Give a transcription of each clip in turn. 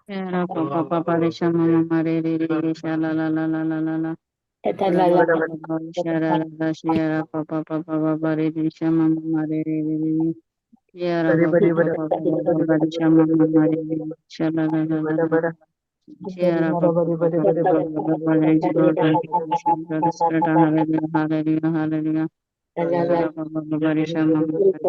Shara pa pa pa pa re sha ma ma ma re re re re sha la la la la la la la. Ora pa pa pa pa sha ra ra ra sha ra pa pa pa pa pa pa re re sha ma ma ma re re re re re. Ya ra pa pa pa pa pa pa pa pa re sha ma ma ma re re re sha la la la la la la. Sha ra pa pa pa pa pa pa pa pa pa. Thank you, Lord. Thank you, Jesus. Holy Spirit. Hallelujah, hallelujah, hallelujah. Ora pa pa pa pa re sha ma ma ma re.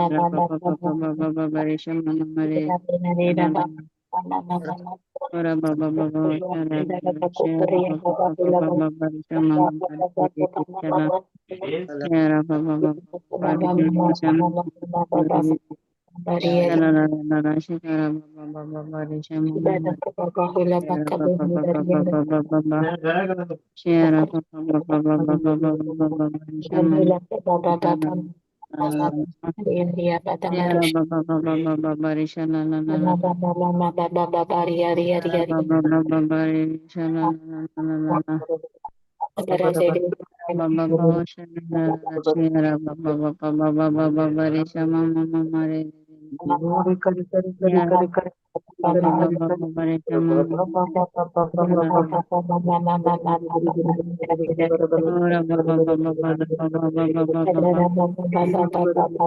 Ra pa pa pa pa pa pa pa pa re sha ma ma ma re. Sha la la la. Ora ba ba ba ba sha la la la sha ra ba ba ba ba ba ba ba re sha ma ma ma re re re re sha la sha ra ba ba ba ba ba re re re sha ma ma ma re re re sha la la la la la sha ra ba ba ba ba ba re sha ma ma ma re sha ra ba ba ba ba ba ba ba ba ba sha ra ba ba ba ba ba ba ba ba ba ba ba ba re sha ma ma la la la la la la sha ra ba ba ba ba ba ba ba re sha la la la la la sha ra ba ba ba ba ba re sha la la la la la la ba ba ba sha la la la sha ra ba ba ba ba ba ba ba ba ba re sha ma ma ma ma re re re ya ba ba ba ba ba ba re sha ma ma ma re sha la la la ora ba ba ba ba ba ba ba ba ba ba ba ba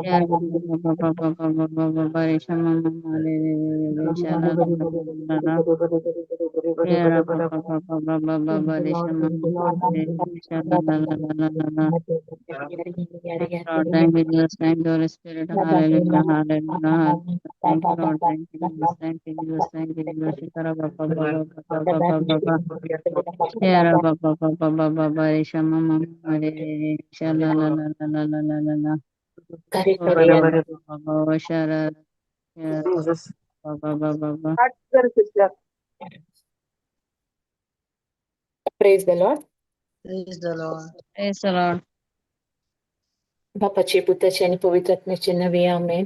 ya ra ba ba ba ba ba ba ba ba ba ba re sha ma ma ma re re re re re sha la la la la la la ya ra ba ba ba ba ba ba ba ba re sha ma ma ma re re sha la la la la la la la. Thank you, Lord. Thank you, Jesus. Thank you, Holy Spirit. Hallelujah. Hallelujah. Hallelujah. Thank you, Lord. Thank you, Jesus. Thank you, Jesus. Thank you, Jesus. Shikara ba ba ba ba ba ba ba ba ba. Shara ba ba ba ba ba ba ba. Re sha ma ma ma re re re. Sha la la la la la la la la la. Ora ba ba ba ba ba ba. Shara shara ba ba ba ba ba. Sister. Praise the Lord. Praise the Lord. Praise the Lord. बापाचे पुताचे आणि पवित्र आत्म्याचे नवे आमेन.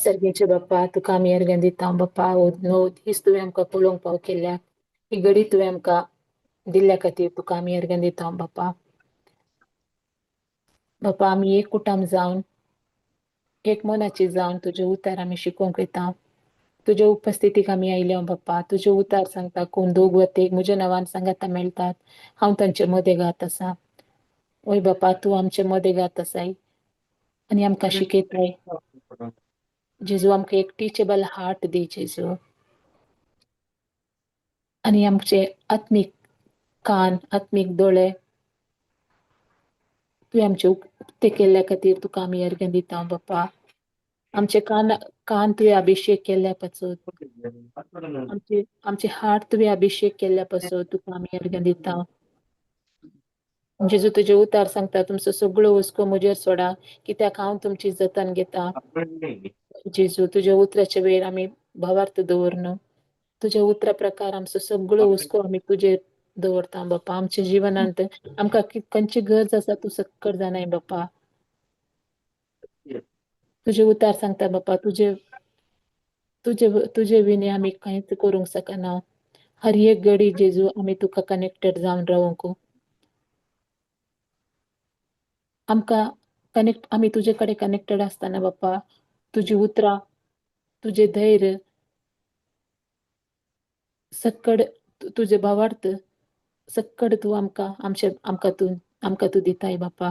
सर्गेचे बाप्पा, तुका आमी अर्घ्यां दिता बाप्पा. णव दीस तुवें आमकां पळोवंक पाव केल्याक, ही घडी तुवें आमकां दिल्ल्या खातीर तुका आमी अर्घ्यां दिता बाप्पा. बाप्पा, आमी एक कुटुंब जावन, एक मनाची जावन तुजें उतार आमी शिकोवंक वयता. तुजे उपस्थितीक आमी आयल्या बाप्पा. तुजें उतार सांगता, कोण दोग वा तीग म्हज्या नांवान सांगाता मेळटात, हांव तांचे मदें गात आसा. ओय बाप्पा, तूं आमचे मदें गात आसाय आनी आमकां शिकयताय. जेजू, आमकां एक टिचेबल हार्ट दी जेजू, आनी आमचे आत्मीक कान, आत्मीक दोळे तुवें आमचे उक्ते केल्ल्या खातीर तुका आमी अर्घ्यां दिता बाप्पा. आमचे कान कान तुवें अभिशेक केल्ल्या पासत, आमचे आमचे हार्ट तुवें अभिशेक केल्ल्या पासत तुका आमी अर्घ्यां दिता जेजू. तुजें उतार सांगता, तुमचो सगळो हुस्को म्हजेर सोडा, कित्याक हांव तुमची जतन घेता. जेजू, तुज्या उतराचे वेळ आमी भावार्थ दवरन तुज्या उतरा प्रकार आमचो सगळो हुस्को आमी तुजेर दवरता बाप्पा. आमच्या जिवनांत आमकां खंयची गरज आसा, तूं सक्कड जाणाय बाप्पा. तुजें उतार सांगता बाप्पा, तुजे तुजे तुजे विणे आमी कांयच करूंक शकना. हर एक घडी जेजू आमी तुका कनेक्टेड जावन रावंक, आमकां कनेक्ट, आमी तुजे कडेन कनेक्टेड आसतना बाप्पा, तुजी उतरां, तुजें धैर्य सक्कड, तुजें भावार्थ सक्कड तूं आमकां आमचे आमकां तूं आमकां तूं दिताय बाप्पा.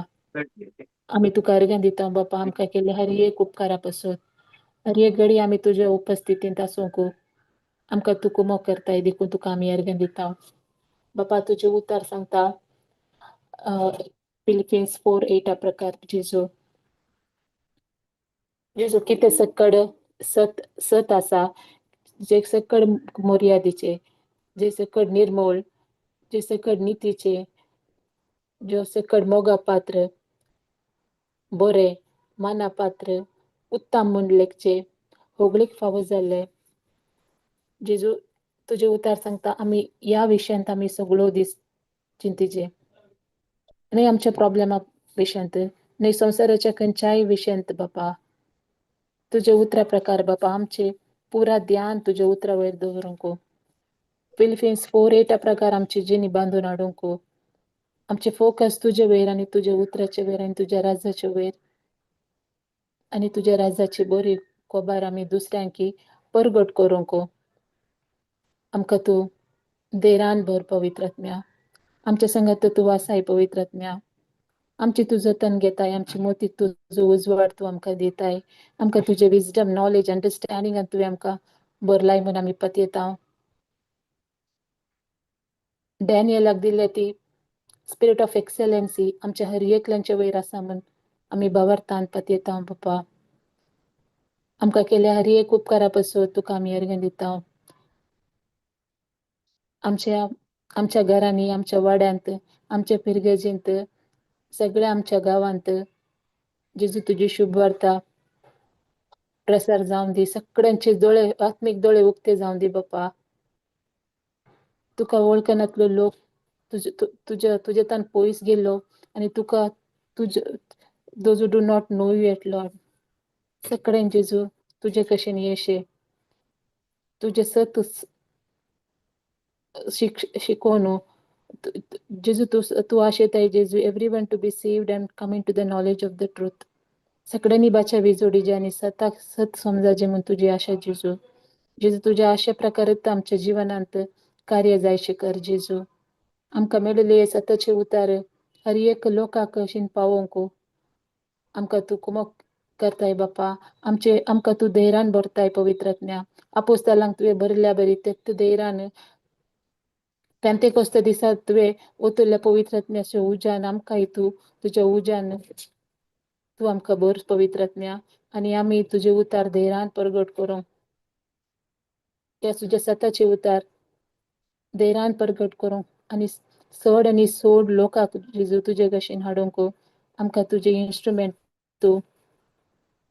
आमी तुका अर्घ्यां दिता बाप्पा, आमकां केल्ले हर एक उपकारा पासत. हर एक घडी आमी तुज्या उपस्थितींत आसूंक आमकां तूं कुमोक करताय, देखून तुका आमी अर्घ्यां दिता बाप्पा. तुजें उतार सांगता फिलिपिन्स 4:8 प्रकार जेजू, जेजू, कितें सक्कड सत सत आसा, जे सक्कड मर्यादेचे, जे सक्कड निर्मोळ, जे सक्कड नितीचे, जो सक्कड मोगा पात्र, बरें माना पात्र, उत्तम म्हूण लेखचे, होगळीक फावो जाल्ले. जेजू, तुजें उतार सांगता, आमी ह्या विशयांत आमी सगळो दीस चिंतिचे न्हय, आमच्या प्रॉब्लेमा विशयांत न्हय, संवसाराच्या खंयच्याय विशयांत बापा. तुजे उतरा प्रकार बापा, आमचे पुरा ध्यान तुज्या उतरा वयर दवरूंक, फिलिपिन्स 4:8 प्रकार आमची जिणी बांदून हाडूंक, आमचे फोकस तुजे वयर आनी तुज्या उतराचे वयर आनी तुज्या राज्याचे वयर. आनी तुज्या राजाची बरी खबर आमी दुसऱ्यांकी परगट करूंक आमकां तूं धैर्यान भर पवित्र आत्म्या. आमच्या संगात तूं आसाय पवित्र आत्म्या. आमची तूं जतन घेताय, आमची मोतीक तुजो उजवाड तूं आमकां दिताय. आमकां तुजें विजडम, नॉलेज, अंडरस्टँडींगान तुवें आमकां भरलाय म्हूण आमी पतयेता. डॅनियलाक दिल्ल्या ती स्पिरीट ऑफ एक्सलन्सी आमच्या हर एकल्यांच्या वयर आसा म्हूण आमी भावार्थान पतयेता बापा. आमकां केल्या हर एक उपकारा पासून तुका आमी अर्गां दिता. आमच्या आमच्या घरांनी, आमच्या वाड्यांत, आमच्या फिरगर्जेंत, सगळ्या आमच्या गांवांत जेजू तुजी शुभ वार्ता प्रसार जावन दी. सगळ्यांचे दोळे, आत्मीक दोळे उक्ते जावन दी बापा. तुका वळखनातलो लोक तुजे तुज्या तुज्या तान पयस गेल्लो आनी तुका तुज those who do not know you yet, Lord, सगळ्यां जेजू तुजे कशेन येशे तुजें सत शिकोवन जेजू तूं तूं आशेताय जेजू, everyone to be saved and coming to the knowledge of the truth. सगळ्यांनी बाचावी जोडीजे आनी सताक सत समजाचे म्हूण तुजी आशा जेजू. जेजू, तुज्या आशा प्रकारे आमच्या जिवनांत कार्य जायशें कर जेजू. आमकां मेळिल्ले सताचे उतार हर एक लोकाक अशीन पावोवंक आमकां तूं कुमक करताय बापा. आमचे आमकां तूं धैर्यान भरताय पवित्र आत्म्या. आपोस्तालांक तुवें भरल्या बरी तेत्त धैर्यान पेंतेकोस्त दिसा तुवें ओतुल्ल्या पवित्र आत्म्याच्या उज्यान आमकांय तूं तुज्या उज्यान तूं आमकां भर पवित्र आत्म्या आनी आमी तुजे उतार धैर्यान परगट करूंक, त्या तुज्या सताचे उतार धैर्यान परगट करूंक आनी चड आनी चड लोकांक जेजू तुजे भशेन हाडूंक आमकां तुजे इन्स्ट्रुमेंट तूं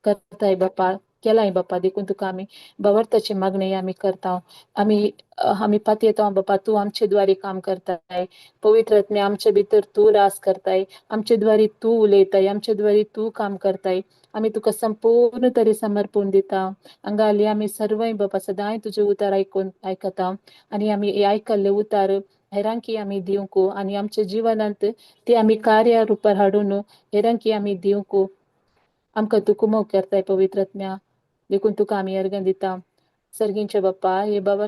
करताय बापा, केलाय बापा. देखून तुका आमी भावार्थाची मागणी आमी करता. आमी आमी पातयेता बापा, तूं आमचे द्वारे काम करताय पवित्र आत्म्या. आमचे भितर तूं रास करताय, आमचे द्वारे तूं उलयताय, आमचे द्वारे तूं काम करताय. आमी तुका संपूर्ण तरे समर्पण दिता. हांगा हाली आमी सर्वय बापा सदांय तुजें उतार आयकून आयकता आनी आमी आयकल्ले उतार हेरांकी आमी दिवंक आनी आमच्या जिवनांत ते आमी कार्य रुपार हाडून हेरांकी आमी दिवंक आमकां तूं कुमक करताय पवित्र आत्म्या. देखून तुका आमी अर्गां दिता. सर्गींचे बाप्पा, हे बाबा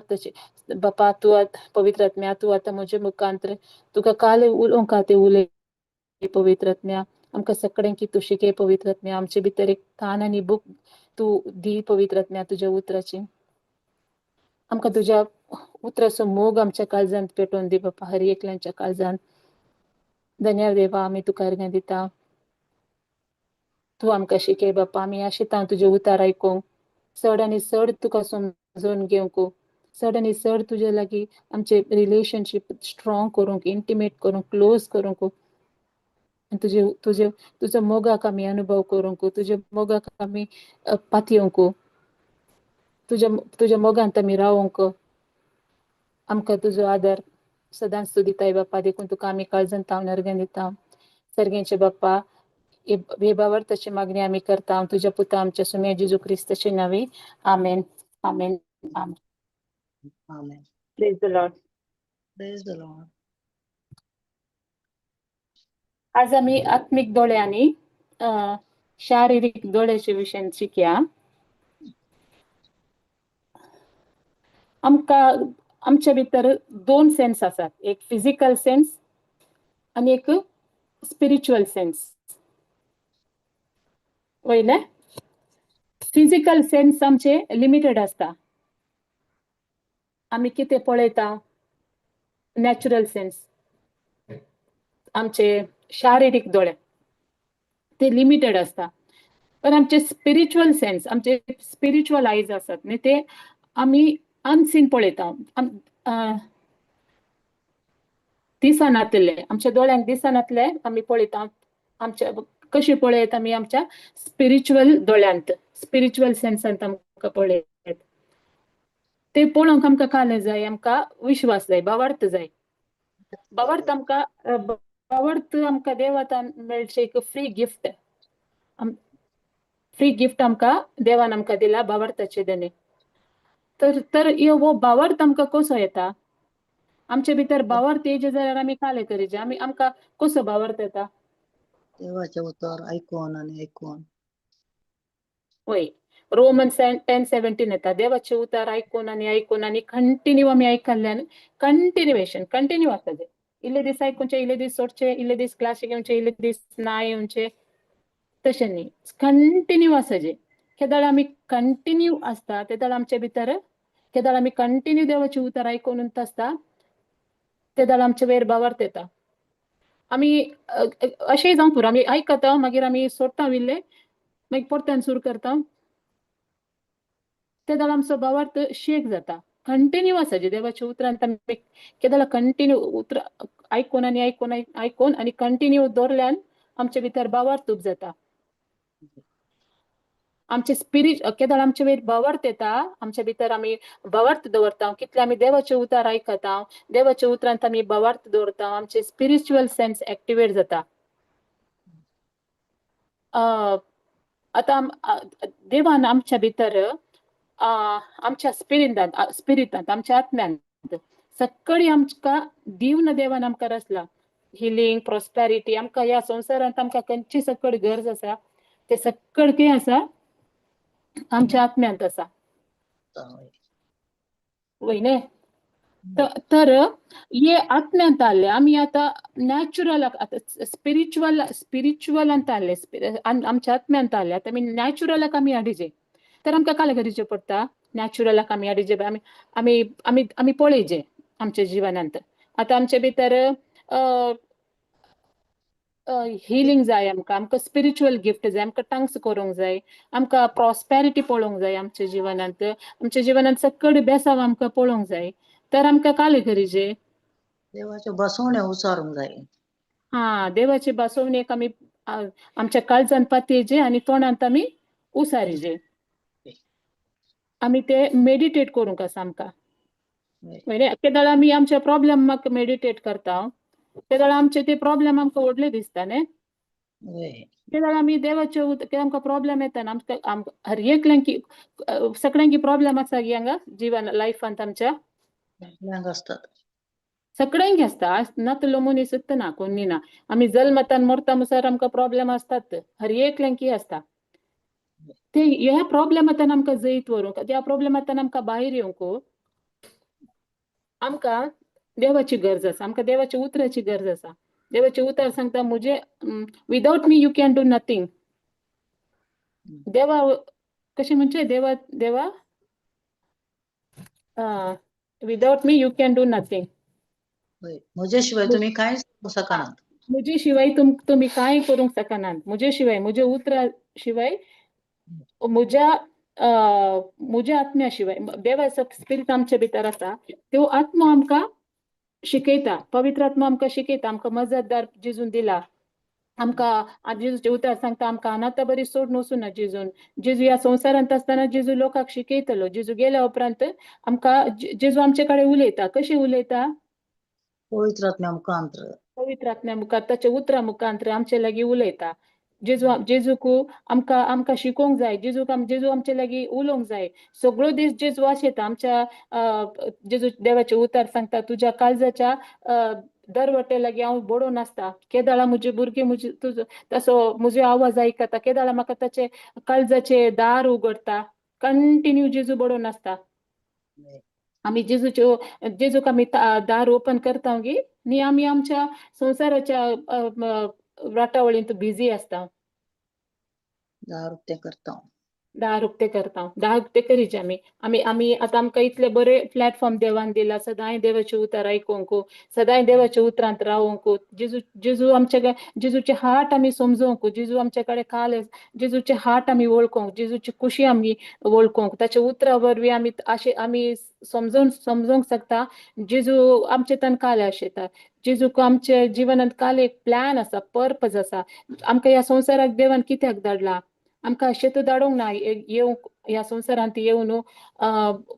बापा, तूं आतां पवित्र आत्म्या, तूं आतां म्हजे मुखांत्र तुका काल उलोवंक ते उलय पवित्र आत्म्या. आमकां सगळ्यांकी तूं शिकय पवित्र आत्म्या. आमचे भितर एक तान आनी भूक तूं दी पवित्र आत्म्या तुज्या उतराची. आमकां तुज्या उतराचो मोग आमच्या काळजांत पेटोवन दी बापा, हर एकल्यांच्या काळजांत. धन्य देवा, आमी तुका अर्गां दिता. तूं आमकां शिकय बापा. आमी आशेता तुजें उतार आयकूंक, चड आनी चड तुका समजून घेवंक, चड आनी चड तुजे लागीं आमचे रिलेशनशीप स्ट्रॉंग करूंक, इंटिमेट करूंक, क्लोज करूंक आनी तुजे तुजे तुजो मोगाक आमी अनुभव करूंक, तुज्या मोगाक आमी पातयेवंक, तुज्या तुज्या मोगांत आमी रावोंक आमकां तुजो आदार सदांच तूं दिताय बापा. देखून तुका आमी काळजान तावन अर्गां दिता. सर्गेचे बाप्पा, हे भावार्थाची मागणी आमी करता तुज्या पुता आमच्या सुम्या जेजू क्रिस्ताचे नावे. आमेन, आमेन, आमेन. Amen. Praise the Lord. Praise the Lord. आज आमी आत्मीक दोळे आनी शारिरीक दोळ्याच्या विशयान शिकया. आमकां आमच्या भितर दोन सेन्स आसात, एक फिजिकल सेन्स आनी एक स्पिरिच्युअल सेन्स. वयले फिजिकल सेन्स आमचे लिमिटेड आसता. आमी कितें पळयता, नॅचरल सेन्स, आमचे शारिरीक दोळे ते लिमिटेड आसता. पण आमचे स्पिरिच्युअल सेन्स, आमचे स्पिरिच्युअल आयज आसात न्ही, ते आमी अनसीन पळयता, दिसनातले, आमच्या दोळ्यांक दिसनातले आमी पळयता. आमच्या कशें पळयत आमी? आमच्या स्पिरिच्युअल दोळ्यांत, स्पिरिच्युअल सेन्सांत आमकां पळयत. ते पळोवंक आमकां कालें जाय, आमकां विश्वास जाय, भावार्थ जाय. भावार्थ आमकां, भावार्थ आमकां देवातान मेळचें एक फ्री गिफ्ट, फ्री गिफ्ट आमकां देवान आमकां दिला भावार्थाचे देणे. तर तर हो भावार्थ आमकां कसो येता? आमचे भितर भावार्थ येयचे जाल्यार आमी कालें करीचे. आमी आमकां कसो भावार्थ येता? देवाचें उतर आयकून आनी आयकून. वय, रोमन 10:17 येता. देवाचे उतार आयकून आनी आयकून आनी कंटिन्यू आमी आयकल्ल्यान कंटिन्युएशन कंटिन्यू आसता तें. इल्ले दीस आयकुचे, इल्ले दीस सोडचे, इल्ले दीस क्लासीक येवचे, इल्ले दीस ना येवचे, तशें न्ही. कंटिन्यू आसा जे. केदळ आमी कंटिन्यू आसता तेदळ आमचे भितर, केदळ आमी कंटिन्यू देवाचे उतार आयकून आसता तेदळ आमचे वयर भावार्थ येता. आमी अशेंय जावंक पुरो, आमी आयकता, मागीर आमी सोडटा इल्ले, मागीर परत्यान सुरू करता, तेदळ आमचो भावार्थ शेक जाता. कंटिन्यू आसा जे देवाच्या उतरांत आमी केदळ कंटिन्यू उतर आयकून आनी आयकून आयकून आनी कंटिन्यू दवरल्यान आमचे भितर भावार्थ उब जाता. आमचे स्पिरीट केदळ आमचे वयर भावार्थ येता, आमच्या भितर आमी भावार्थ दवरता. कितले आमी देवाचे उतार आयकता, देवाच्या उतरांत आमी भावार्थ दवरता, आमचे स्पिरिच्युअल सेन्स एक्टिवेट जाता. आतां देवान आमच्या भितर, आमच्या स्पिरिटांत, आमच्या आत्म्यांत सगळी आमकां दिवन देवान आमकां रचला. हिलींग, प्रॉस्पेरिटी, आमकां ह्या संवसारांत आमकां खंयची सगळी गरज आसा ते सगळें कितें आसा, आमच्या आत्म्यांत आसा. वय न्ही? तर हे आत्म्यांत आसले आमी आतां नॅचरल, आतां स्पिरिच्युअलांत आसले, आमच्या आत्म्यांत आसले, आतां आमी नॅचरलाक आमी हाडिजे. तर आमकां काल गरजेचें पडटा नॅचरलाक आमी हाडिजे. आमी आमी आमी आमी पळयजे आमच्या जिवनांत. आतां आमचे भितर हिलींग जाय आमकां, आमकां स्पिरिच्युअल गिफ्ट जाय, आमकां टंग्स करूंक जाय, आमकां प्रॉस्पेरिटी पळोवंक जाय आमच्या जिवनांत, आमच्या जिवनांत सगळे बेसांव आमकां पळोवंक जाय. तर आमकां काल गरजे? देवाचे बसवणे उचारूंक जाय. हा, देवाचे बसवणेक आमी आमच्या काळजान पातयेजे आनी तोंडांत आमी उसारीजे. आमी ते मेडिटेट करूंक आसा आमकां. केदळ आमी आमच्या प्रॉब्लेमाक मेडिटेट करता तेदळ आमचे ते प्रॉब्लेम आमकां व्हडले दिसता न्ही. तेदळ आमी देवाचे आमकां प्रॉब्लेम येता न्हू, आमकां हर एकल्यांकी, सगळ्यांकी प्रॉब्लेम आसा गी हांगा जिवन लायफांत आमच्या? सगळ्यांक आसतात. सगळ्यांक आसता. नातलो मनीस ना, कोणी ना. आमी जल्मतान मरता म्हणसर आमकां प्रॉब्लेम आसतात, हर एकल्यांकी आसता ते. ह्या प्रॉब्लेमांतल्यान आमकां जैत व्हरूंक, त्या प्रॉब्लेमांतल्यान आमकां भायर येवंक आमकां देवाची गरज आसा, आमकां देवाच्या उतराची गरज आसा. देवाचे उतर सांगता, म्हजे without me you can do nothing. देवा कशें म्हणजे देवा देवा without me you can do nothing. म्हजे शिवाय तुम्ही कांयच करूंक शकनात. म्हजे शिवाय तुमी कांय करूंक शकनात. म्हजे शिवाय, म्हज्या उतरा शिवाय, म्हज्या आत्म्या शिवाय. देवाचो स्पिरिट आमच्या भितर आसा, त्यो आत्मो आमकां शिकयता, पवित्र आत्मो आमकां शिकयता. आमकां मजतदार जेजून दिला आमकां. जेजूचें उतर सांगता, आमकां अनाथा बरी सोडून वचूना जेजून. जेजू ह्या संवसारांत आसतना जेजू लोकांक शिकयतलो. जेजू गेल्या उपरांत आमकां जेजू आमचे कडेन उलयता. कशें उलयता? पवित्र आत्म्या मुखांत्र. पवित्र आत्म्या मुखार, ताच्या उतरा मुखांत्र आमचे लागीं उलयता जेजू. जेजूक आमकां आमकां शिकोवंक जाय. जेजूक जेजू आमचे लागीं उलोवंक जाय. सगळो दीस जेजू आशेता आमच्या. जेजू देवाचें उतर सांगता, तुज्या काळजाच्या दरवटे लागीं हांव बडोवन आसता. केदळा म्हजे भुरगे म्हजे तुजो तसो म्हजो आवाज आयकता, केदळा म्हाका ताचे काळजाचे दार उगडटा. कंटिन्यू जेजू बडोवन आसता. आमी जेजूच्यो जेजूक आमी दार ओपन करता गी न्ही, आमी आमच्या संवसाराच्या राटावळींत बिजी आसता. दार उक्तें करता. दार उक्तें करता. दार उक्तें करीचे आमी. आमी आमी आतां आमकां इतले बरे प्लॅटफॉर्म देवान दिला, सदांय देवाचें उतर आयकूंक, सदांय देवाच्या उतरांत रावंक, जेजू जेजू आमचे जेजूचे हार्ट आमी समजोवंक, जेजू आमचे कडेन काल, जेजूचे हार्ट आमी वळखूंक, जेजूची खुशी आमी वळखूंक. ताच्या उतरा वरवीं आमी अशें आमी समजोवंक शकता जेजू आमचे तन काल आशेता. जेजूक आमच्या जिवनांत काल एक प्लॅन आसा, पर्पज आसा. आमकां ह्या संवसाराक देवान कित्याक धाडला? आमकां अशें तर धाडूंक ना येवंक ह्या संवसारांत येवन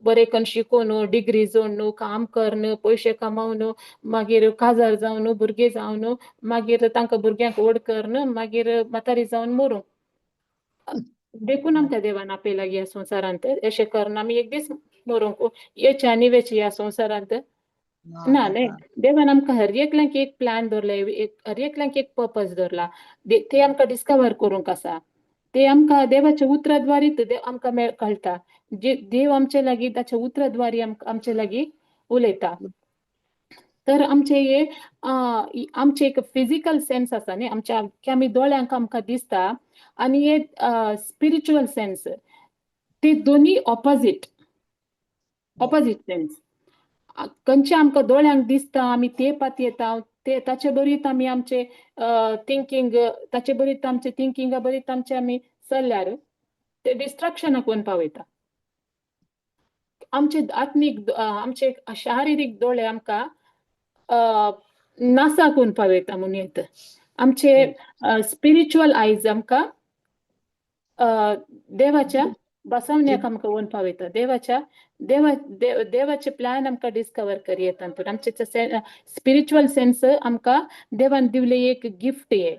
बरें करून शिकून, डिग्री जोडून, काम करून, पयशे कमावन, मागीर काजार जावन, भुरगीं जावन, मागीर तांकां भुरग्यांक व्हड करून, मागीर म्हातारी जावन मरूंक. देखून आमकां देवान आपयला ह्या संवसारांत? अशें करून आमी एक दीस मरूंक येचें आनी वेचें ह्या संवसारांत? ना न्ही. देवान आमकां हर एकल्यांक एक प्लॅन दवरला, एक हर एकल्यांक एक पर्पज दवरला. ते आमकां डिस्कवर करूंक आसा. ते आमकां देवाच्या उतराद्वारीत आमकां कळटा. जे देव आमचे लागीं ताच्या उतराद्वारी आमचे लागीं उलयता. तर आमचे हे आमचे एक फिजिकल सेन्स आसा न्ही, आमच्या की आमी दोळ्यांक आमकां दिसता, आनी हे स्पिरिच्युअल सेन्स, ते दोनी ऑपोजीट, ऑपोजीट सेन्स. खंयचे आमकां दोळ्यांक दिसता आमी ते पातयेता, ते ताचे बरीत आमी आमचे थिंकींग, ताचे बरीत आमचे थिंकिंगा बरीत आमचे आमी चल्ल्यार ते डिस्ट्रक्शनाक वचून पावयता. आमचे आत्मीक, आमचे शारिरीक दोळे आमकां नासाक वचून पावयता म्हणून येता. आमचे स्पिरिच्युअल आयज आमकां देवाच्या बसवण्याक आमकां वचून पावयता. देवाच्या देवा देवाचे प्लॅन आमकां डिस्कवर करी तातूंत आमचे स्पिरिच्युअल सेन्स आमकां देवान दिवले एक गिफ्ट हे.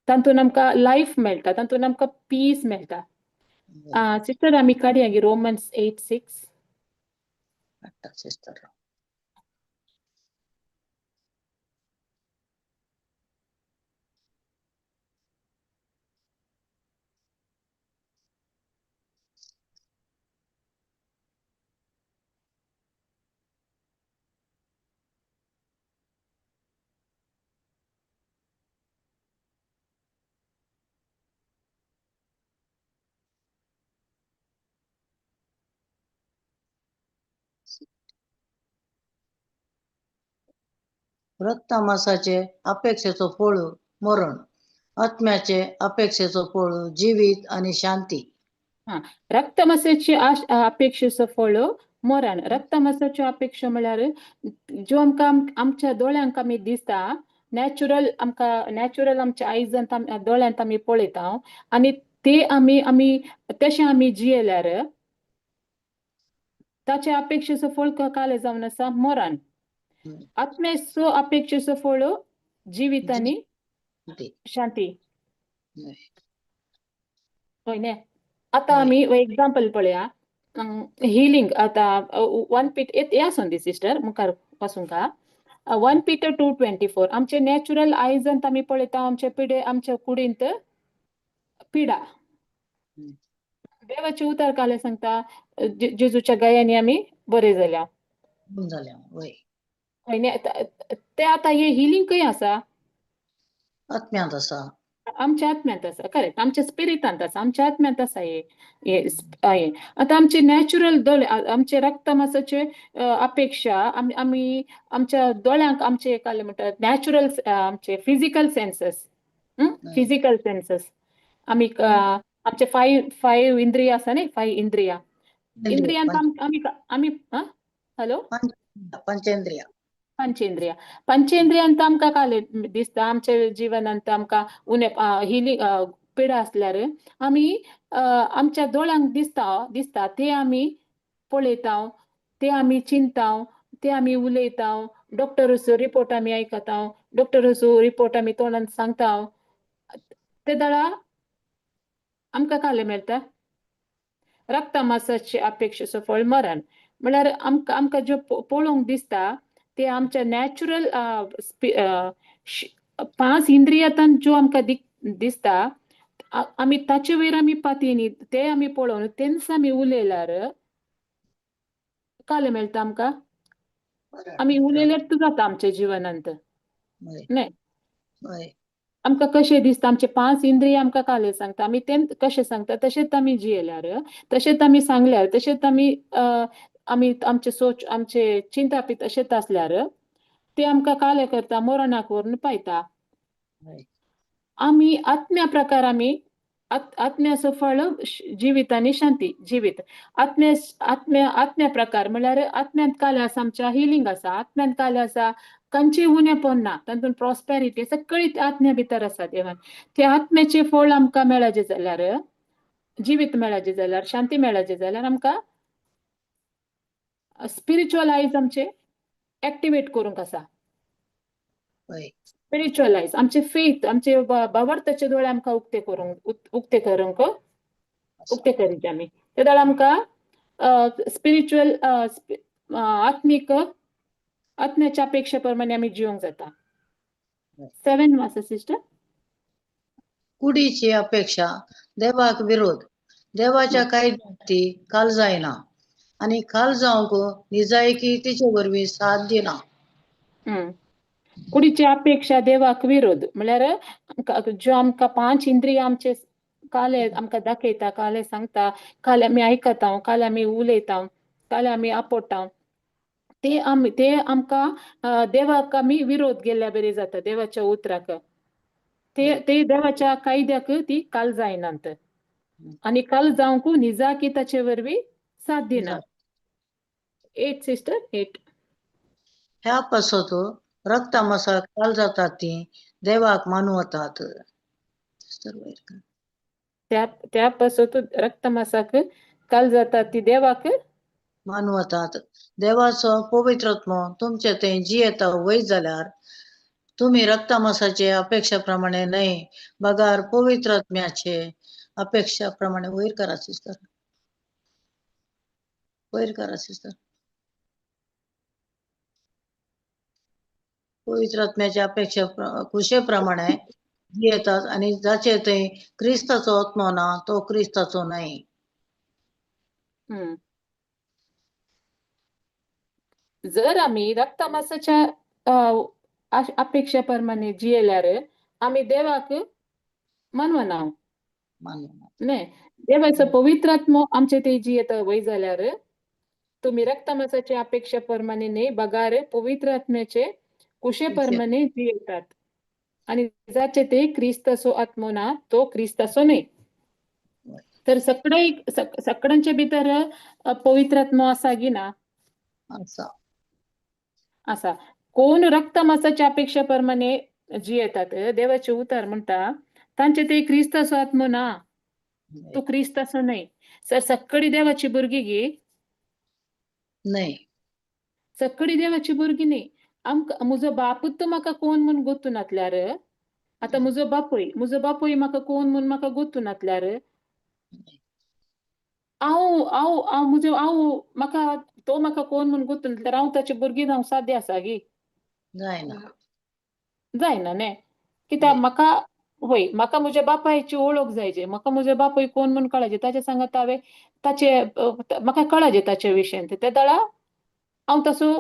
तातूंत आमकां लायफ मेळटा, तातूंत आमकां पीस मेळटा. सिस्टर आमी काडया गे रोमन्स 8:6. काडटा सिस्टर. रक्तमासाचे अपेक्षेचो फळ मरण, आत्म्याचे अपेक्षेचो फळ जिवीत आणि शांती. रक्तमासाची अपेक्षेचो फळ मरण. रक्तमासाच्यो अपेक्षा म्हळ्यार ज्यो आमकां आमच्या दोळ्यांक आमी दिसता, नॅचरल आमकां नॅचरल आमच्या आयजांत दोळ्यांत आमी पळयता आनी ते आमी आमी तशें आमी जियेल्यार ताचे अपेक्षेचो फळ कालें जावन आसा मरण. आत्म्याचो अपेक्षेचो फळ जिवीत आनी शांती. हय न्ही? आतां आमी एग्जाम्पल पळया, हिलींग. आतां वन पीट हें आसूं दी सिस्टर, मुखार वचूंक. 1 Peter 2:24. आमचे नॅचरल आयजांत आमी पळयता आमचे पिडे, आमच्या कुडींत पिडा. देवाचे उतर कालें सांगता, जेजूच्या गयांनी आमी बरे जाल्या. जाल्या वय. हय न्ही? ते आतां हे हिलींग खंय आसा? आत्म्यांत आसा. आमच्या आत्म्यांत आसा. करेक्ट, आमच्या स्पिरिटांत आसा, आमच्या आत्म्यांत आसा. हे हे आतां आमचे नॅचरल दोळे, आमचे रक्तमासाचे अपेक्षा आमी आमी आमच्या दोळ्यांक आमचे काय म्हणटात नॅचरल आमचे फिजिकल सेन्सस, फिजिकल सेन्सस आमी आमचे फायव फायव इंद्रिया आसा न्ही, फायव इंद्रिया, इंद्रियांत आमी आमी हॅलो, पंचेंद्रिया, पंचेंद्रिया, पंचेंद्रियांत आमकां कालें दिसता आमच्या जिवनांत आमकां उणें हिलींग पिडा आसल्यार आमी आमच्या दोळ्यांक दिसता दिसता ते आमी पळयता, ते आमी चिंता, ते आमी उलयता, डॉक्टराचो रिपोर्ट आमी आयकता, डॉक्टराचो रिपोर्ट आमी तोंडान सांगता, ते दळा आमकां कालें मेळटा रक्तमासाचे अपेक्षेचो फळ मरण. म्हळ्यार आमकां आमकां ज्यो पळोवंक दिसता ते आमच्या नॅचरल पांच इंद्रियांत ज्यो आमकां दिसता आमी ताचे वयर आमी पातयेनी ते आमी पळोवन तेंच आमी उलयल्यार कालें मेळटा आमकां. आमी उलयल्यार जाता आमच्या जिवनांत न्हय? आमकां कशें दिसता आमचे पांच इंद्रिय आमकां कालें सांगता, आमी तें कशें सांगता तशेंच आमी जियेल्यार, तशेंच आमी सांगल्यार, तशेंच आमी आमी आमचे सोच आमचे चिंतापी तशेंच आसल्यार ते आमकां कालें करता, मरणाक व्हरून पायता. आमी आत्म्या प्रकार आमी आत्म्याचो फळ जिवीत आनी शांती. जिवीत आत्म्या आत्म्या आत्म्या प्रकार म्हळ्यार आत्म्यांत कालें आसा, आमच्या हिलींग आसा, आत्म्यांत कालें आसा, खंयचेय उणेपण ना, तातूंत प्रॉस्पेरिटी सगळी आत्म्या भितर आसा देवान. ते आत्म्याचें फळ आमकां मेळाचें जाल्यार, जिवीत मेळाचें जाल्यार, शांती मेळाचें जाल्यार आमकां स्पिरिच्युअल आयज आमचे एक्टिवेट करूंक आसा. स्पिरिच्युअल आयज आमचे फेथ, आमचे भावार्थाचे दोळे आमकां उक्ते करूंक, उक्ते करूंक, उक्ते करीत आमी ते दोळे आमकां स्पिरिच्युअल आत्मीक आत्म्याच्या अपेक्षा प्रमाणे आमी जिवंक जाता. 7 आसा सिस्टर. कुडीची अपेक्षा देवाक विरोध, देवाच्या कायद्याक ती काल जायना आनी काल जावंक निजायकी तिचे वरवीं साथ दिना. कुडीची अपेक्षा देवाक विरोध म्हळ्यार आमकां ज्यो आमकां पांच इंद्रियां आमचे काले आमकां दाखयता, काले सांगता, काले आमी आयकता, काले आमी उलयता, काले आमी आपोडटा, ते आमी ते आमकां देवाक आमी विरोध गेल्ल्या बरी जाता. देवाच्या उतराक ते ते देवाच्या कायद्याक ती काल जायनात आनी काल जावंक निजाकी ताचे वरवीं साथ दिना. 8 सिस्टर 8. ह्या पासत रक्तामासाक काल जातात ती देवाक मानू वतात. त्या त्या पासत रक्तमासाक काल जातात ती देवाक मानू वतात. देवाचो पवित्रात्मो तुमचे थंय जियेता वय जाल्यार तुमी रक्तमासाचे अपेक्षा प्रमाणे न्हय बगार पवित्रात्म्याचे अपेक्षा प्रमाणे. वयर करा सिस्टर, वयर करा सिस्टर. पवित्रात्म्याच्या अपेक्षा कुशे प्रमाणे जियेतात आनी जाचे थंय क्रिस्ताचो आत्मो ना तो क्रिस्ताचो न्हय. जर आमी रक्तमासाच्या अपेक्षा प्रमाणे जियेल्यार आमी देवाक मानवना न्हय. देवाचो पवित्र आत्मो आमचे ते जियेता वय जाल्यार तुमी रक्तमासाच्या अपेक्षा प्रमाणे न्हय बगार पवित्र आत्म्याचे कुशे प्रमाणे जियेतात आनी जाचे ते क्रिस्ताचो आत्मो ना तो क्रिस्ताचो न्हय. तर सगळे सगळ्यांचे भितर पवित्र आत्मो आसा की ना? आसा. आसा. कोण रक्तमासाच्या अपेक्षा प्रमाणे जियेतात देवाचे उतर म्हणटा तांचे ते क्रिस्ताचो आत्मो ना तो क्रिस्ताचो न्हय. सर सगळी देवाची भुरगीं गी? न्हय. सगळी देवाची भुरगीं न्हय. आमकां म्हजो बापूच म्हाका कोण म्हूण गोत्तू नासल्यार, आतां म्हजो बापूय म्हाका कोण म्हूण म्हाका गोत्तू नासल्यार हांव हांव हांव म्हजो हांव म्हाका तो म्हाका कोण म्हूण गोत्तू नासल्यार हांव ताचे भुरगीं जावंक साध्य आसा गी? जायना. जायना न्ही. कित्याक म्हाका वय म्हाका म्हज्या बापायची ओळख जायचे, म्हाका म्हजो बापूय कोण म्हूण कळायचे, ताचे सांगात हांवें ताचे म्हाका कळायचे ताचे विशयान, ते दळा हांव तसो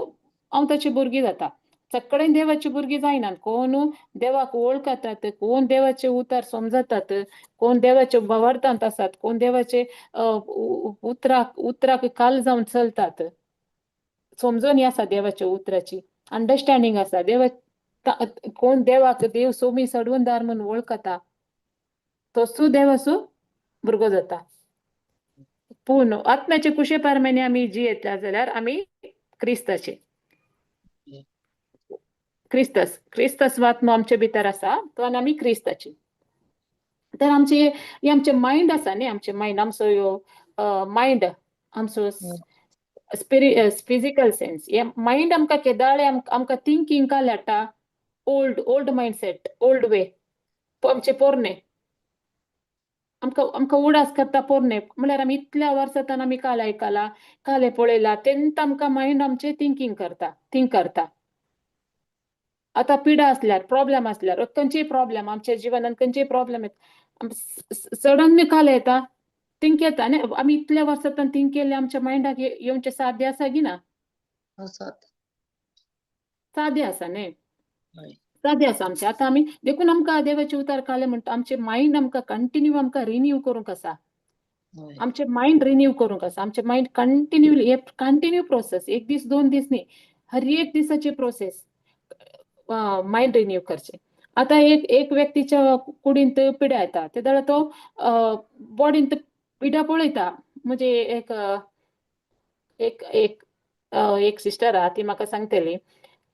हांव ताची भुरगीं जाता. सगळे देवाची भुरगीं जायनात. कोण देवाक वळखतात, कोण देवाचे उतार समजतात, कोण देवाचे भावार्थांत आसात, कोण देवाचे उतराक उतराक काल जावन चलतात, समजून आसा देवाच्या उतराची अंडरस्टँडींग आसा, देवा कोण देवाक देव सोमी सडवणदार म्हूण वळखता तसो देवाचो भुरगो जाता. पूण आत्म्याचे कुशे प्रमाणे आमी जियेतले जाल्यार आमी क्रिस्ताचे क्रिस्तस क्रिस्तस आत्मो आमचे भितर आसा तो आनी आमी क्रिस्ताचे. तर आमचे हे आमचे मायंड आसा न्ही, आमचे मायंड आमचो ह्यो मायंड आमचो फिजिकल सेन्स हे मायंड आमकां केदाळे आमकां थिंकींग काल हाडटा old old mindset old way आमचे पोरणे आमकां आमकां उडास करता पोरणे म्हळ्यार आमी इतल्या वर्सां आमी काल आयकला काले पळयला तेन्ना आमकां मायंड आमचें थिंकींग करता थिंक करता. आतां पिडा आसल्यार प्रॉब्लेम आसल्यार खंयचीय प्रॉब्लेम आमच्या जिवनान खंयचीय प्रॉब्लेम येता सडनली काल येता थिंक येता न्ही. आमी इतल्या वर्सां थिंक केल्लें आमच्या मायंडाक येवचें साध्य आसा की ना? आसात. सादें आसा न्ही, सादें आसा आमचें. आतां आमी देखून आमकां देवाचें उतार काडलें म्हणटा आमचें मायंड आमकां कंटिन्यू आमकां रिन्यू करूंक आसा. आमचें मायंड रिन्यू करूंक आसा. आमचें मायंड कंटिन्यू हे कंटिन्यू प्रोसेस, एक दीस दोन दीस न्ही, हर एक दिसाची प्रोसेस मायंड रिन्यू करचें. आतां एक एक व्यक्तीच्या कुडींत पिड्या येता ते जाल्यार तो बॉडींत पिड्या पळयता. म्हणजे एक एक एक एक सिस्टर आहा ती म्हाका सांगतली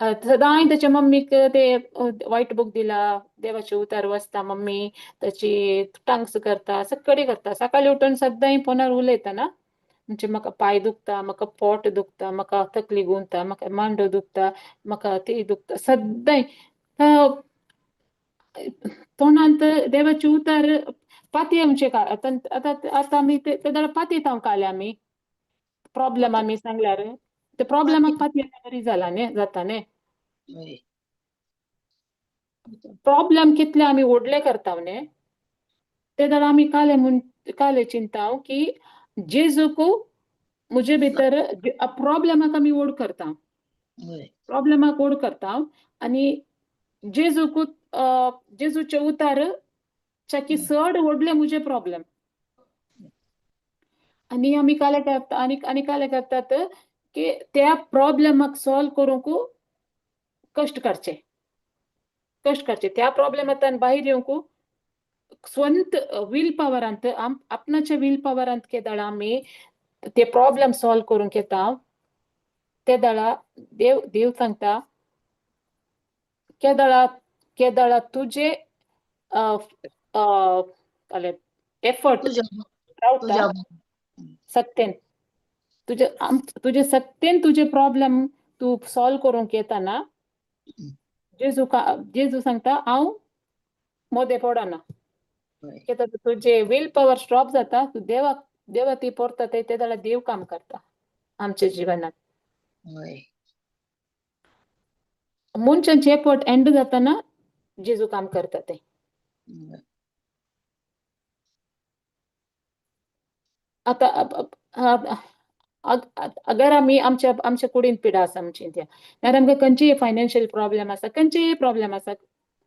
सदांय ताच्या मम्मीक ते व्हायट बूक दिला, देवाचे उतार वाचता मम्मी, ताची टांग्स करता, सगळी करता. सकाळी उठून सदांय फोनार उलयता ना, म्हणजे म्हाका पांय दुखता, म्हाका पोट दुखता, म्हाका तकली गुंता, म्हाका मांडो दुखता, म्हाका ती दुखता, सदांय तोंडांत देवाचे उतार पाती आमचे. आतां आतां आतां आमी ते जाल्यार पातयेता काल आमी प्रॉब्लेम आमी सांगल्यार ते प्रॉब्लेमाक पातयेता बरी जाला न्ही, जाता न्ही. प्रॉब्लेम कितले आमी व्हडले करता न्ही. ते जाल्यार आमी काले म्हूण काले चिंता की जेजूक म्हजे भितर प्रॉब्लेमाक आमी ओड करता, प्रॉब्लेमाक ओड करता आनी जेजूक जेजूचे उतार च्याकी चड व्हडले म्हजे प्रॉब्लेम. आनी आमी काले करता आनी आनी काले करतात की त्या प्रॉब्लेमाक सॉल्व करूंक कश्ट काडचे, कश्ट काडचे. त्या प्रॉब्लेमांतल्यान भायर येवंक स्वंत will पवरांत, आपणाच्या will पवरांत केदाळा आमी ते प्रॉब्लेम सॉल्व करूंक येता. ते दाळा देव देव सांगता केदाळा केदाळा तुजे एफर्ट रावता सत्तेन तुजे तुजे सत्तेन तुजे प्रॉब्लेम तूं सॉल्व करूंक येताना जेजू जेजू सांगता हांव मोदे पडना. कित्याक तुजे will power stop जाता, तूं देवाक देवा ती पोरता ते जाल्यार देव काम करता आमच्या जिवनात. मनशांचे एफर्ट एंड जाताना जेजू काम करता ते. आतां अगर आमी आमच्या आमच्या कुडीन पिडा आसा आमची त्या, नाल्यार आमकां खंयचीय फायनान्शियल प्रॉब्लेम आसा, खंयचीय प्रॉब्लेम आसा,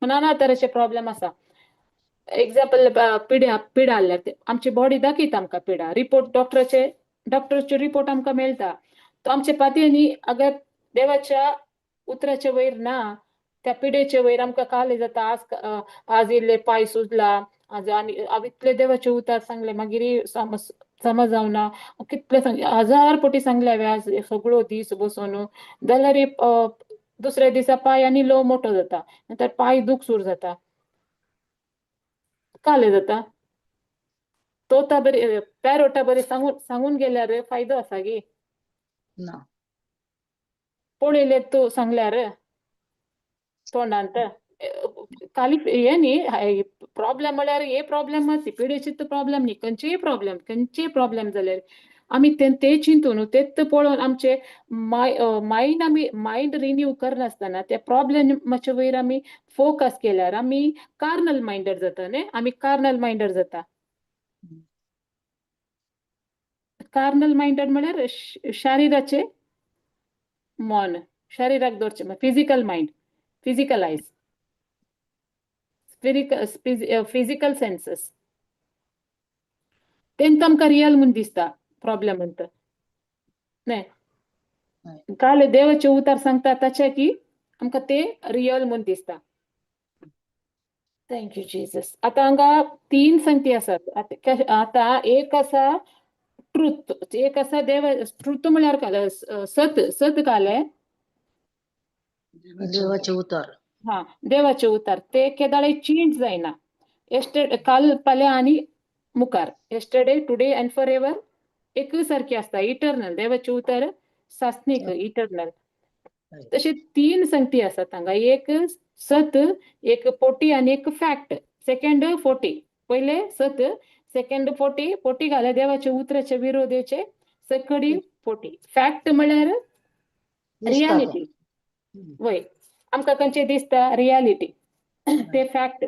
नाना तरेचे प्रॉब्लेम आसा. एग्जाम्पल पिड्या पिडा आहल्यार आमची बॉडी दाखयता आमकां पिडा, रिपोर्ट डॉक्टराचे डॉक्टराचे रिपोर्ट आमकां मेळटा. तो आमचे पातयेनी अगर देवाच्या उतराचे वयर ना, त्या पिडेचे वयर आमकां काले जाता. आज आज इल्ले पांय सुजला, आज आनी हांव इतले देवाचे उतार सांगले मागीर समज समज जावना, कितले सांग हजार पटी सांगले हांवें आज सगळो दीस बसून, जाल्यार दुसऱ्या दिसा पांय आनी लो मोटो जाता, नंतर पांय दूख सुरू जाता, काले जाता. तो ता बरी पॅरोटा बरी सांगून सांगून गेल्यार फायदो आसा गी ना? पळयलें तूं सांगल्यार तोंडांत खाली हें न्ही प्रॉब्लेम म्हळ्यार हे प्रॉब्लेम ती पिडेची प्रॉब्लेम न्ही, खंयचीय प्रॉब्लेम, खंयचीय प्रॉब्लेम जाल्यार आमी ते चिंतून तेच पळोवन आमचे मायंड आमी मायंड रिन्यू करनासतना त्या प्रॉब्लेमाचे वयर आमी फोकस केल्यार आमी कार्नल मायंडेड जाता न्ही, आमी कार्नल मायंडेड जाता. कार्नल मायंडेड म्हळ्यार शारिराचे मन, शरीराक दवरचें, physical mind, physical eyes, physical senses, तेंकां आमकां रियल म्हूण दिसता प्रॉब्लेम म्हणटा न्ही. काल देवाचे उतार सांगता ताचे की आमकां ते रियल म्हूण दिसता. Thank you Jesus. आतां हांगा तीन संगती आसात. आतां एक आसा ट्रुथ, एक आसा देव ट्रुथ म्हळ्यार काल सत, सत कालें देवाचे उतर. हा देवाचे उतार ते केदाळे चेंज जायना. येस्टरडे काल फाल्यां आनी मुखार, yesterday today and for ever एक सारकी आसता, इटर्नल. देवाचे उतर सासणीक इटर्नल. तशे तीन संगती आसात हांगा, एक सत, एक फोटी आनी एक फॅक्ट. सेकंड फोटी, पयले सत, सेकंड फोटी, फोटी घाल्या देवाचे उतराचे विरोधेचे सकडी फोटी. फॅक्ट म्हळ्यार रियालिटी, वय आमकां खंयचें दिसता रियालिटी, ते फॅक्ट.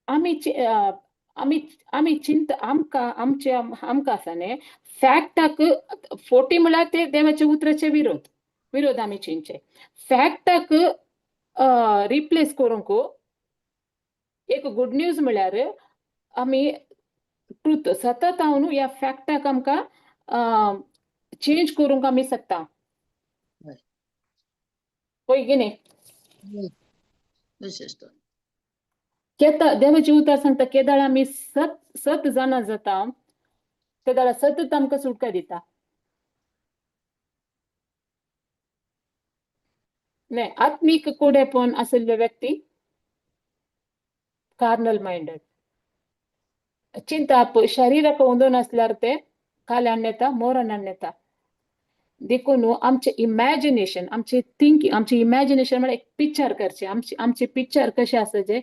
आमी आमी आमी चिंत आमकां आमचे आमकां आसा न्ही फॅक्टाक फोटी म्हळ्यार ते देवाच्या उतराचे विरोध, विरोध आमी चिंतचे. फॅक्टाक रिप्लेस करूंक एक गुड न्यूज म्हळ्यार आमी ट्रूथ सतत हांव ह्या फॅक्टाक आमकां चेंज करूंक आमी शकता. पळय की न्ही केता देवाचे उतर सांगता केदाळ आमी सत सत जाणा जाता तेदाळा सतत आमकां सुटका दिता. न्ही आत्मीक कुडेपण आशिल्ले व्यक्ती कार्नल मायंडेड, चिंताप शरीराक उदोवन आसल्यार ते काल्यान येता, मोरणान येता. देखून आमचें इमॅजिनेशन, आमचें थिंकींग, आमचें इमॅजिनेशन म्हळ्यार एक पिक्चर करचें. आमचें आमचें पिक्चर कशें आसा जें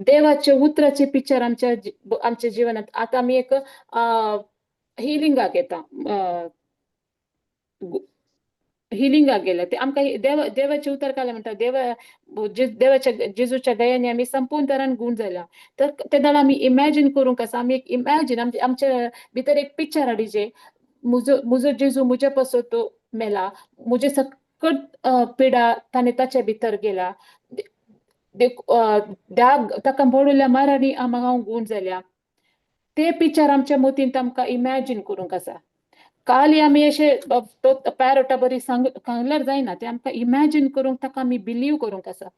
देवाचे उतराचें पिक्चर आमच्या आमच्या जिवनांत. आतां आमी एक हिलिंगाक येता, हिलिंगाक गेल्या. ते आमकां देव देवाचें उतर काडलें म्हणटा, देवा देवाच्या जेजूच्या गयांनी आमी संपूर्ण तरान गूण जाल्या. तर तेन्ना आमी इमॅजीन करूंक आसा, आमी एक इमॅजीन आमचे भितर एक पिक्चर हाडीचे, म्हजो म्हजो जेजू म्हज्या पासत मेला, म्हजे सकट पिडा ताणें ताच्या भितर गेला, ताका पडिल्ल्या मारांनी हांव गूण जाल्या. ते पिक्चर आमच्या मतींत आमकां इमॅजीन करूंक आसा. काली आमी अशें तो पॅरोटा बरी सांगल्यार जायना, ते आमकां इमॅजीन करूंक, ताका आमी बिलीव करूंक आसा.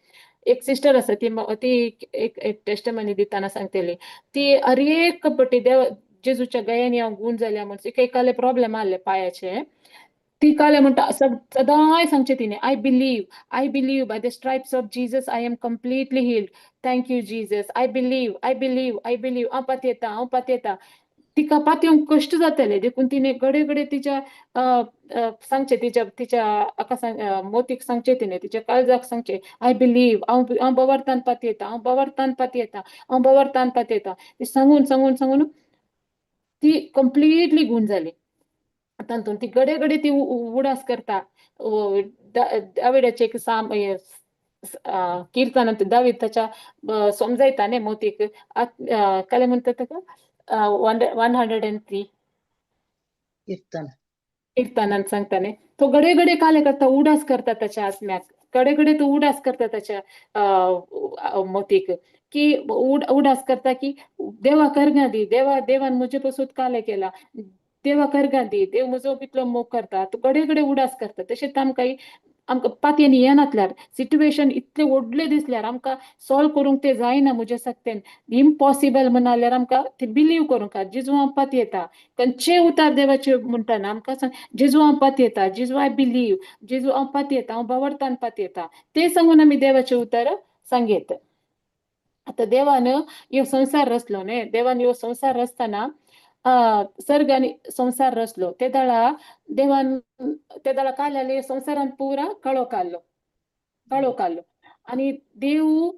एक सिस्टर आसा, ती ती एक एक टेस्टमनी दितना सांगतली, ती हर एक पटी देव जेजूच्या गयांनी हांव गूण जाल्या म्हण, तिका काले प्रॉब्लेम आहले पांयाचे, ती काले म्हणटा सदांय सांगचें तिणें, I believe, I believe by the stripes of Jesus I am completely healed, thank you Jesus, I believe, I believe, I believe, हांव पातयेता, हांव पातयेता. तिका पातयेवंक कश्ट जाताले, देखून तिणें घडये घडये तिच्या सांगचें, तिच्या तिच्या हाका सांग मोतीक सांगचें, तिणें तिच्या काळजाक सांगचें, I believe, हांव हांव बवार्थान पातयेता, हांव बवार्थान पातयेता, हांव बवार्थान पातयेता. ती सांगून सांगून सांगून ती कंप्लिटली गूण जाली. तातूंत ती घडये घडये ती उडास करता, दाविडाचें एक साम किर्तन, दावीद ताच्या समजायता न्ही मोतीक, कालें म्हणटा ताका 103 कीर्तन किर्तनान सांगता न्ही, तो घडये घडये कालें करता, उडास करता ताच्या आत्म्याक, घडये घडये तो उडास करता ताच्या मोतीक की उडास करता की देवा करगा दी, देवा देवान म्हजे पसून कालें केला, देवा करगा दी, देव म्हजो कितलो मोग करता. तो घडये घडये उडास करता. तशेंच आमकां आमकां पातयेन येनातल्यार, सिट्युएशन इतलें व्हडलें दिसल्यार, आमकां सॉल्व करूंक तें जायना म्हज्या सक्तेन, इम्पॉसिबल म्हणाल्यार आमकां तें बिलीव करूंक, जेजू हांव पातयेता. खंयचेय उतार देवाचे म्हणटना आमकां सांग, जेजू हांव पातयेता, जेजू I believe, जेजू हांव पातयेता, हांव बावडतान पातयेता, तें सांगून आमी देवाचें उतर सांगयत. आतां देवान ह्यो संवसार रचलो न्ही, देवान ह्यो संवसार रचतना सर्ग आनी संवसार रचलो ते दळा देवान ते दळा काडलेले संवसारान पुरा कळो काडलो, कळो काडलो. आनी देव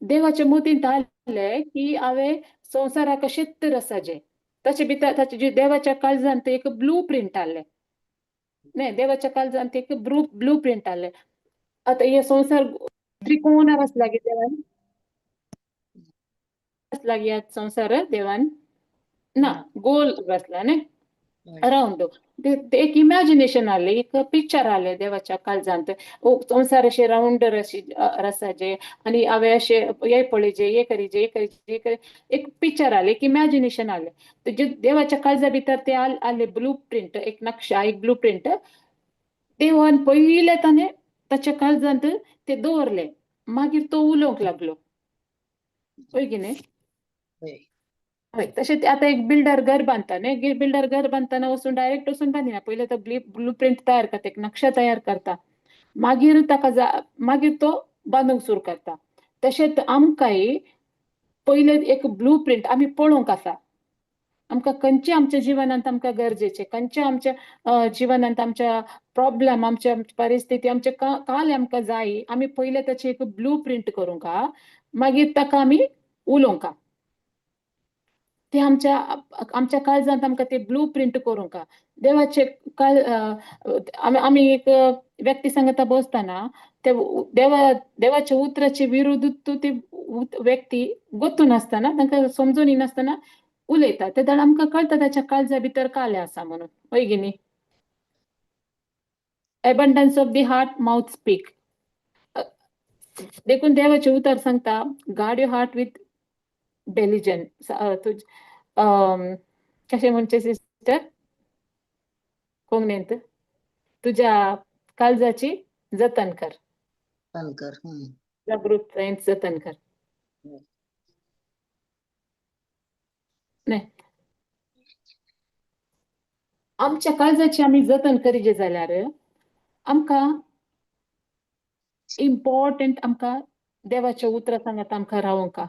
देवाच्या मतींत आसलें की हांवें संवसाराक कशेंच रसाचें, ताचे भितर ताचे देवाच्या काळजान एक ब्लू प्रिंट आहलें न्ही, देवाच्या काळजान एक ब्लू प्रिंट आहलें. आतां हे संवसार त्रिकोणार आसला की देवान रचला संवसार देवान ना गोल रचला न्ही, रावंड. एक इमॅजिनेशन आहलें, एक पिक्चर आहलें देवाच्या काळजांत, संवसार अशें रावंड रसाचे आनी हांवें अशें हे पळयचें, हे करीचें, हे करीचें, हे करी, एक पिक्चर आहलें, एक इमॅजिनेशन आहलें. देवाच्या काळजा भितर तें आहलें ब्लू प्रिंट, एक नक्षा, एक ब्लू प्रिंट. देवान पयलें ताणें ताच्या काळजांत ते दवरलें, मागीर तो उलोवंक लागलो, हय की न्ही? हय. तशें आतां एक बिल्डर घर बांदता न्ही, बिल्डर घर बांदतना वचून डायरेक्ट वचून बांदिना, पयलीं तो ब्लू प्रिंट तयार करता, एक नक्षा तयार करता, मागीर ताका मागीर तो बांदूंक सुरू करता. तशेंच आमकांय पयलें एक ब्लू प्रिंट आमी पळोवंक आसा, आमकां खंयचे आमच्या जिवनांत आमकां गरजेचें, खंयचे आमच्या जिवनांत आमच्या प्रॉब्लम, आमच्या परिस्थिती, आमचे काल आमकां जाय, आमी पयलें ताचें एक ब्लू प्रिंट करूंक, मागीर ताका आमी उलोवंक. ते आमच्या आमच्या काळजांत आमकां ते ब्लू प्रिंट करूंक देवाचे काळ. आमी आमी एक व्यक्ती सांगता बसतना ते देवा देवाच्या उतराचे विरुद्ध ती व्यक्ती गोतून आसतना, तांकां समजून येनासतना उलयता, तेन्ना आमकां कळटा ताच्या काळजा भितर कालें आसा म्हणून, हय की न्ही? Abundance of the heart mouth speak. देखून देवाचें उतर सांगता, guard your heart with diligence. तुज कशें म्हणचें सिस्टर कोंकणींत? तुज्या काळजाची जतन कर, जतन कर, जागृतायेन जतन कर. न्ही, आमच्या काळजाची आमी जतन करीजे जाल्यार आमकां इम्पॉर्टंट आमकां देवाच्या उतरा सांगात आमकां रावोंक,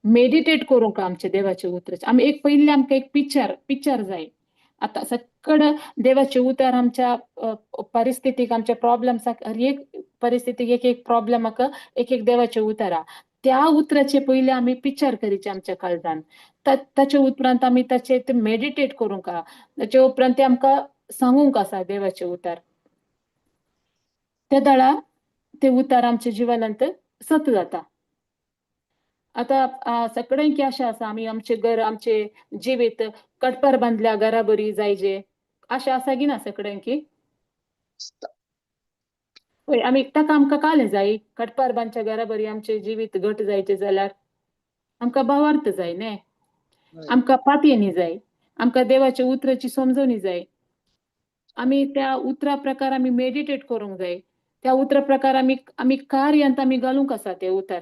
मेडिटेट करूंक आमच्या देवाच्या उतराचें. आमी एक पयलीं आमकां एक पिक्चर पिक्चर जाय. आतां सकड देवाचें उतर आमच्या परिस्थितीक, आमच्या प्रॉब्लम्साक, हर एक परिस्थितीक एक एक प्रॉब्लमाक एक एक देवाचें उतर आहा. त्या उतराचे पयलीं आमी पिक्चर करीचें आमच्या काळजान, ताचे उपरांत आमी ताचे ते मेडिटेट करूंक, ताचे उपरांत ते आमकां सांगूंक आसा देवाचें उतार. ते दळा ते उतार आमच्या जिवनांत सत जाता. आतां सगळ्यांकी आशा आसा आमी आमचे घर आमचे जिवीत कडपार बांदल्या घरा बरी जायजे, आशा आसा की ना सगळ्यांकी? वय, आमी ताका आमकां कालें जाय कडपार बांदच्या घरा बरी आमचे जिवीत घट जायचे जाल्यार आमकां भावार्थ जाय न्ही, आमकां पातयेनी जाय, आमकां देवाच्या उतराची समजणी जाय, आमी त्या उतरा प्रकार आमी मेडिटेट करूंक जाय, त्या उतरा प्रकार आमी आमी कार्यांत आमी घालूंक आसा ते उतर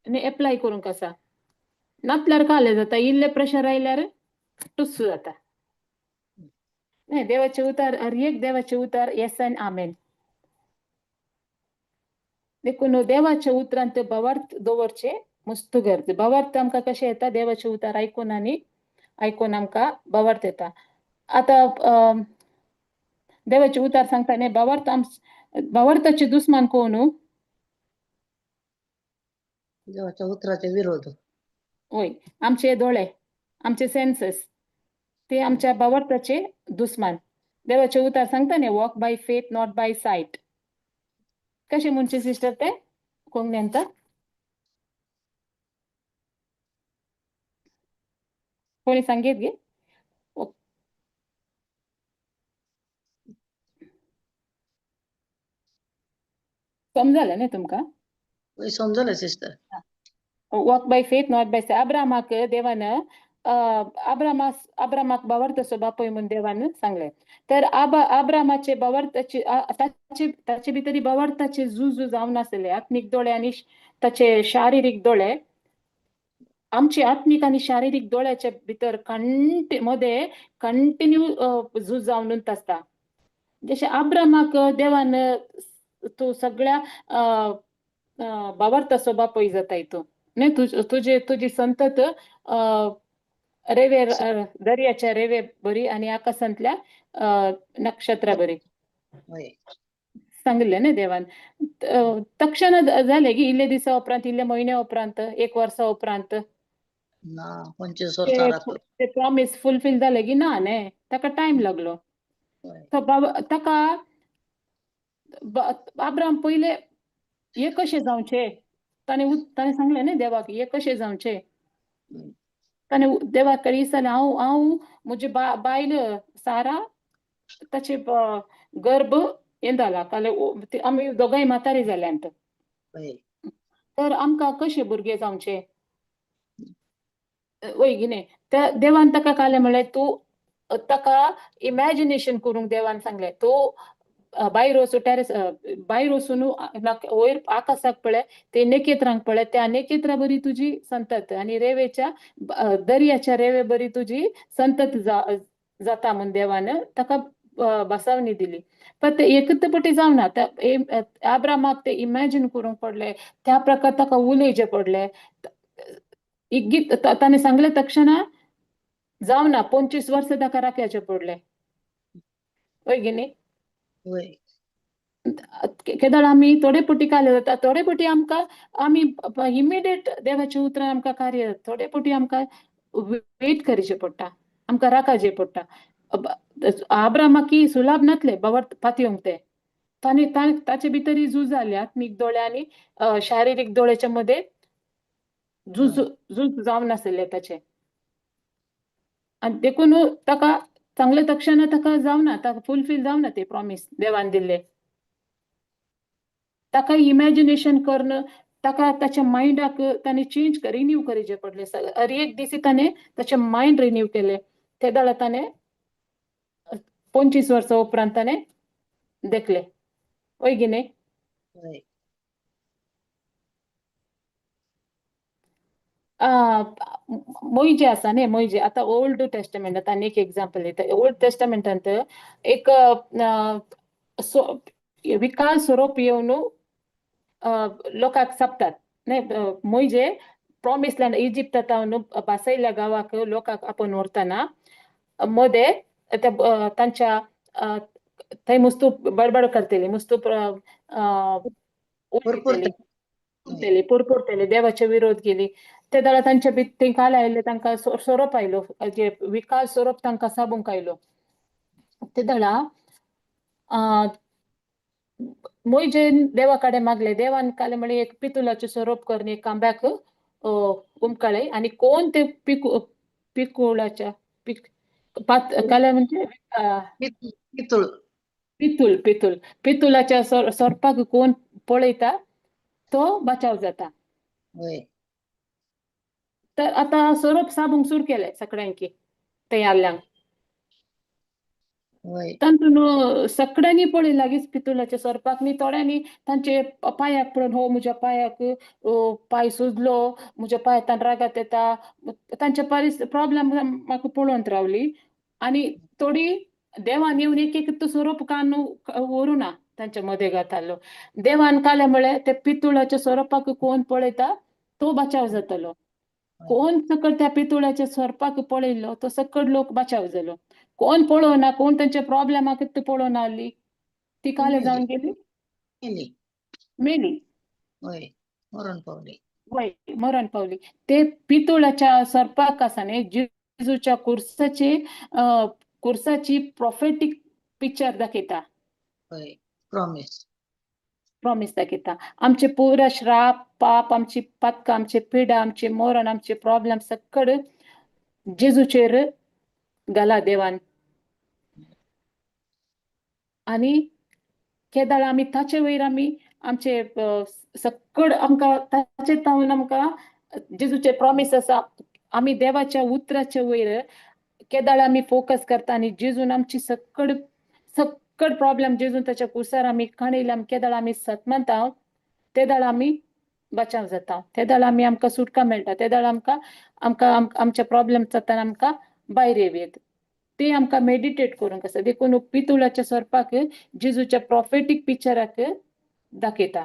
आनी एप्लाय करूंक आसा. नातल्यार कालें जाता, इल्लें प्रेशर आयल्यार टुस्स जाता. न्ही, देवाचें उतर हर एक देवाचें उतर येस आनी आमेन. देखून देवाच्या उतरान ते भावार्थ दवरचें मस्त गरज. भावार्थ आमकां कशें येता? देवाचें उतर आयकून आनी आयकून आमकां भावार्थ येता. आतां देवाचें उतर सांगता न्ही, भावार्थ आम भावार्थाचे दुस्मान कोण? देवाच्या उतराचे विरोध. वय, आमचे दोळे, आमचे सेन्सेस, ते आमच्या भावार्थाचे दुस्मान. देवाचें उतर सांगता न्ही, walk by faith not by sight. कशें म्हणचें सिस्टर तें कोंकण्यांत? कोणी सांगीत गे? समजलें न्ही तुमकां? वय, समजलें sister. Walk by faith not by sight. अब्रामाक देवान अब्रामाक भावार्थाचो बापूय म्हूण देवान सांगलें. तर आब्रामाचे भावार्थाचे ताचे ताचे भितरी भावार्थाचे झूज जावन आसले, आत्मीक दोळे आनी ताचे शारिरीक दोळे. आमचे आत्मीक आनी शारिरीक दोळ्याच्या भितर मदें कंटिन्यू झूज जावन आसता. जशें आब्रामाक देवान तूं सगळ्या भावार्थाचो बापूय जाताय तूं न्ही, तुजे तुजी संतत रेवे दर्याच्या रेवे बरी आनी आकाशांतल्या नक्षत्रा बरी सांगिल्लें न्ही देवान. तक्षण जालें की इल्ले दिसा उपरांत, इल्ले म्हयन्या उपरांत, एक वर्सा उपरांत ना, 25 वर्सां राखलो. ते प्रॉमीस फुलफील जालें की ना न्ही, ताका टायम लागलो. तो बाबा ताका आब्राम पयले हे कशें जावचें ताणें ताणें सांगलें न्ही देवाक, हे कशें जावचें. ताणें देवाक कडेन विचारलें, हांव हांव म्हजी बायल सारा ताचे गर्भ हें जाला, काले आमी दोगांय म्हातारी जाल्यांत, तर आमकां कशें भुरगें जावचें? वय की न्ही? त्या देवान ताका कालें म्हणलें, तूं ताका इमॅजिनेशन करूंक देवान सांगलें, तूं भायर वचून टॅरस भायर वचून वयर आकाशाक पळय, ते नखेत्रांक पळय, त्या नखेत्रा बरी तुजी संतत आनी रेवेच्या दर्याच्या रेवे बरी तुजी संतत जाता म्हूण देवान ताका बसावणी दिली. पण ते एकच पटी जावना, आब्रामाक ते इमॅजीन करूंक पडलें, त्या प्रकार ताका उलोवचें पडलें. इगीत ताणें सांगलें तक्षणा जावना, 25 वर्सां ताका राखयाचें पडलें. वय की न्ही? वय. केदळ आमी थोडे पटी कार्य जाता, थोडे पटी आमकां आमी इमिडिएट देवाच्या उतरान आमकां कार्य जाता, थोडे पटी आमकां वेट करचें पडटा, आमकां राखाचें पडटा. आब्रामाकी सुलाभ नातले बाबर पातयेवंक ते ताणें ताचे भितरय झूज जाली, आत्मीक दोळे आनी शारिरीक दोळ्याच्या मदें झूज झूज जावन नासलें ताचें. आनी देखून ताका चांगले तक्षणा ताका जावना, ताका फुलफील जावना ते प्रॉमीस देवान दिल्ले. ताका इमॅजिनेशन करून ताका ताच्या मायंडाक ताणें चेंज रिन्यू करचें पडलें. हर एक दीस ताणें ताचें मायंड रिन्यू केलें. ते वेळार ताणें 25 वर्सां उपरांत ताणें देखलें. वय की न्ही? वय. मोयजे आसा न्ही, मोयजे आतां ओल्ड टेस्टमेंट, आतां आनी एक एग्जाम्पल दिता. ओल्ड टेस्टमेंटांत एक विकाल सोरोप येवन लोकांक सापतात न्ही. मोयजे प्रॉमीस लँड इजिप्ता बासयल्या गांवाक लोकांक आपोवन व्हरतना मदें त्या तांच्या थंय मुस्तू बडबड करतली, मुस्तू उलयतली, पुरपुरतली, देवाचे विरोध केली. ते वेळार तांच्या भितर थंय काल आयले, तांकां सोरोप आयलो, जे विकाल सोरोप तांकां साबूंक आयलो. तेदळा मोयजेन देवा कडेन मागले, देवान काले म्हळें एक पितुलाचें सोरोप करून एक खांब्याक उमकाळे आनी कोण ते पिकुळाच्या पिक पात काले म्हणजे पितूळ. पितूल पितूल पितुलाच्या सोरपाक कोण पळयता तो बचाव जाता. वय. तर आतां सोरोप साबूंक सुरू केले सगळ्यांकी थंय आल्ल्यांक. वय. तातूंत सगळ्यांनी पळय लागींच पितुलाच्या सोरपाक न्ही, थोड्यांनी तांचे पांयाक पळोवन हो म्हज्या पांयाक पांय सुजलो, म्हज्या पांयांत रागात येता, तांचे प्रॉब्लम म्हाका पळोवन रावली. आनी थोडी देवान येवन एक एक तो सोरोप काडून व्हरूना तांच्या मदें घातालो. देवान काले म्हळें ते पितुळाच्या सोरोपाक कोण पळयता तो बचाव जातलो. कोण सकट त्या पितुळाच्या सोरपाक पळयल्लो तो सकट लोक बचाव जालो. कोण पळोवना, कोण तांच्या प्रॉब्लमाक पळोवना आहली ती काले जावन गेली, मेली. मेली. वय, मरण पावली. वय, मरण पावली. ते पितुळाच्या सोरपाक आसा न्ही, जेजूच्या कुर्साचे कुर्साची प्रोफेटीक पिक्चर दाखयता. वय, प्रॉमिस. प्रॉमिस दाखयता. आमचे पुरा श्राप, पाप, आमची पातकां, आमचे पिडा, आमचे मरण, आमचे प्रॉब्लम सकड जेजूचेर घाला देवान. आनी केदाळ आमी ताचे वयर आमी आमचे सकड आमकां ताचे तावन आमकां जेजूचे प्रॉमिस आसा. आमी देवाच्या उतराचे वयर केदाळ आमी फोकस करता आनी जेजून आमची सकड सकड प्रॉब्लम जेजून ताच्या कुसार आमी काणयले, आमी केदाळ आमी सतमानता तेदाळ आमी बचाव जाता, तेदाळ आमी आमकां सुटका मेळटा, तेदाळ आमकां आमकां आमच्या प्रॉब्लम जाता, आमकां भायर येवयेत. ते आमकां मेडिटेट करूंक आसा. देखून पितुळाच्या सोरपाक जेजूच्या प्रोफेटीक पिक्चराक दाखयता.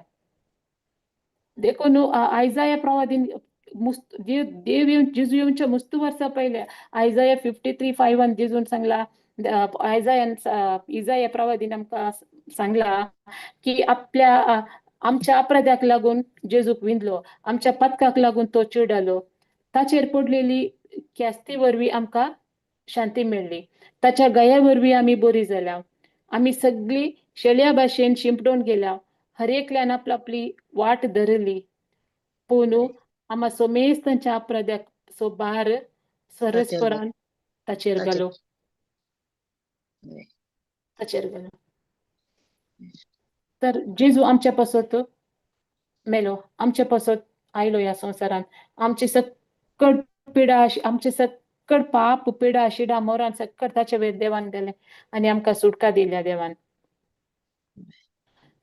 देखून आयजाया प्रवादीन देव येवन जेजू येवच्या मुस्त वर्सां पयले आयजाया 53:5 जेजून सांगला, आयजायान इजाया प्रवादीन आमकां सांगला की आपल्या आमच्या अपराध्याक लागून जेजूक विंदलो, आमच्या पथकाक लागून तो चिडलो, ताचेर पडलेली ख्यास्ती वरवीं आमकां शांती मेळ्ळी, ताच्या गया वरवीं आमी बरी जाल्या, आमी सगळीं शेळ्या भाशेन शिंपडून गेल्या, हर एकल्यान आपली आपली वाट धरली, पूण आमा सोमेस तांच्या अपराध्याक सो भार सरसपरान ताचेर घालो, ताचेर घालो. तर जेजू आमच्या पासत मेलो, आमच्या पासत आयलो ह्या संवसारांत, आमची सकट पिडा, आमचे सकट पाप पिडा शिडा मोरान सकट ताचे वयर देवान गेले आनी आमकां सुटका दिल्या देवान.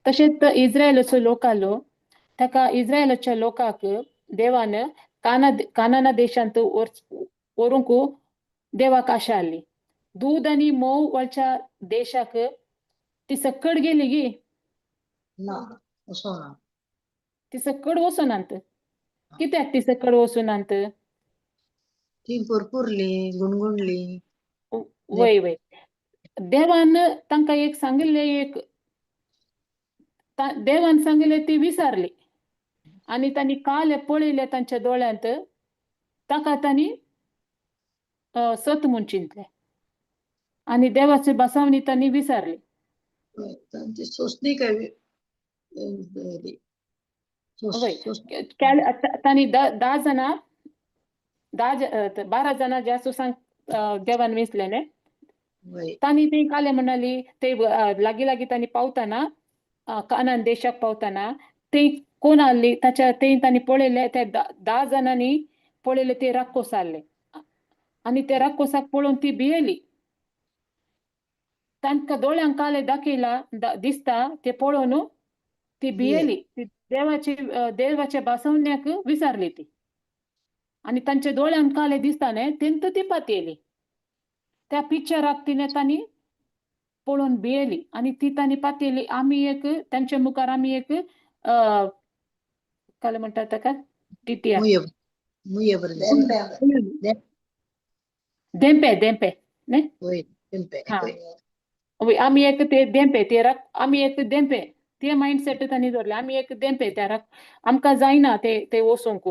तशेंच इस्रायलाचो लोक आलो, ताका इस्रायलाच्या लोकांक देवान कानाना देशांत व्हरूंक देवाक आशा आसली. दूद आनी मोव वळच्या देशाक ती सकट गेली गी ना, वचोना. ती सकट वचोनात. कित्याक ती सकट वचोनात? ती पुरपुरली, गुणगुणली. वय वय, देवान तांकां एक सांगिल्लें, एक देवान सांगिल्लें ती विसारली आनी तांणी काले पळयले तांच्या दोळ्यांत, ताका तांणी सत म्हूण चिंतलें आनी देवाचे बसावणी तांणी विसारली. तांची सोंसणीकाय वय, तांणी 10 जाणां, 12 जाणां जासूसांक देवान विसले न्ही, तांणी ती काले म्हणाली ते लागीं लागीं तांणी पावतना कानान देशाक पावतना ते कोण आहली ताच्या ते तांणी पळयले, त्या 10 जाणांनी पळयले ते राक्कोस आहले आनी त्या राक्कोसाक पळोवन ती भियेली. तांकां दोळ्यांक काले दाखयला दिसता ते पळोवन ती भियेली, ती देवाचे देवाच्या बसवण्याक विसारली ती आनी तांच्या दोळ्यांक काले दिसता न्ही तेंत ती पातयेली. त्या पिक्चराक तिणें तांणी पळोवन भियेली आनी ती तांणी पातयेली. आमी एक तांच्या मुखार आमी एक काय म्हणटा ताका टिटिया धेंपे धेंपे न्ही, आमी एक ते धेंपे ते आमी एक धेंपे ते मायंडसेट तांणी दवरले, आमी एक धेंपे त्या आमकां जायना ते ते वचूंक,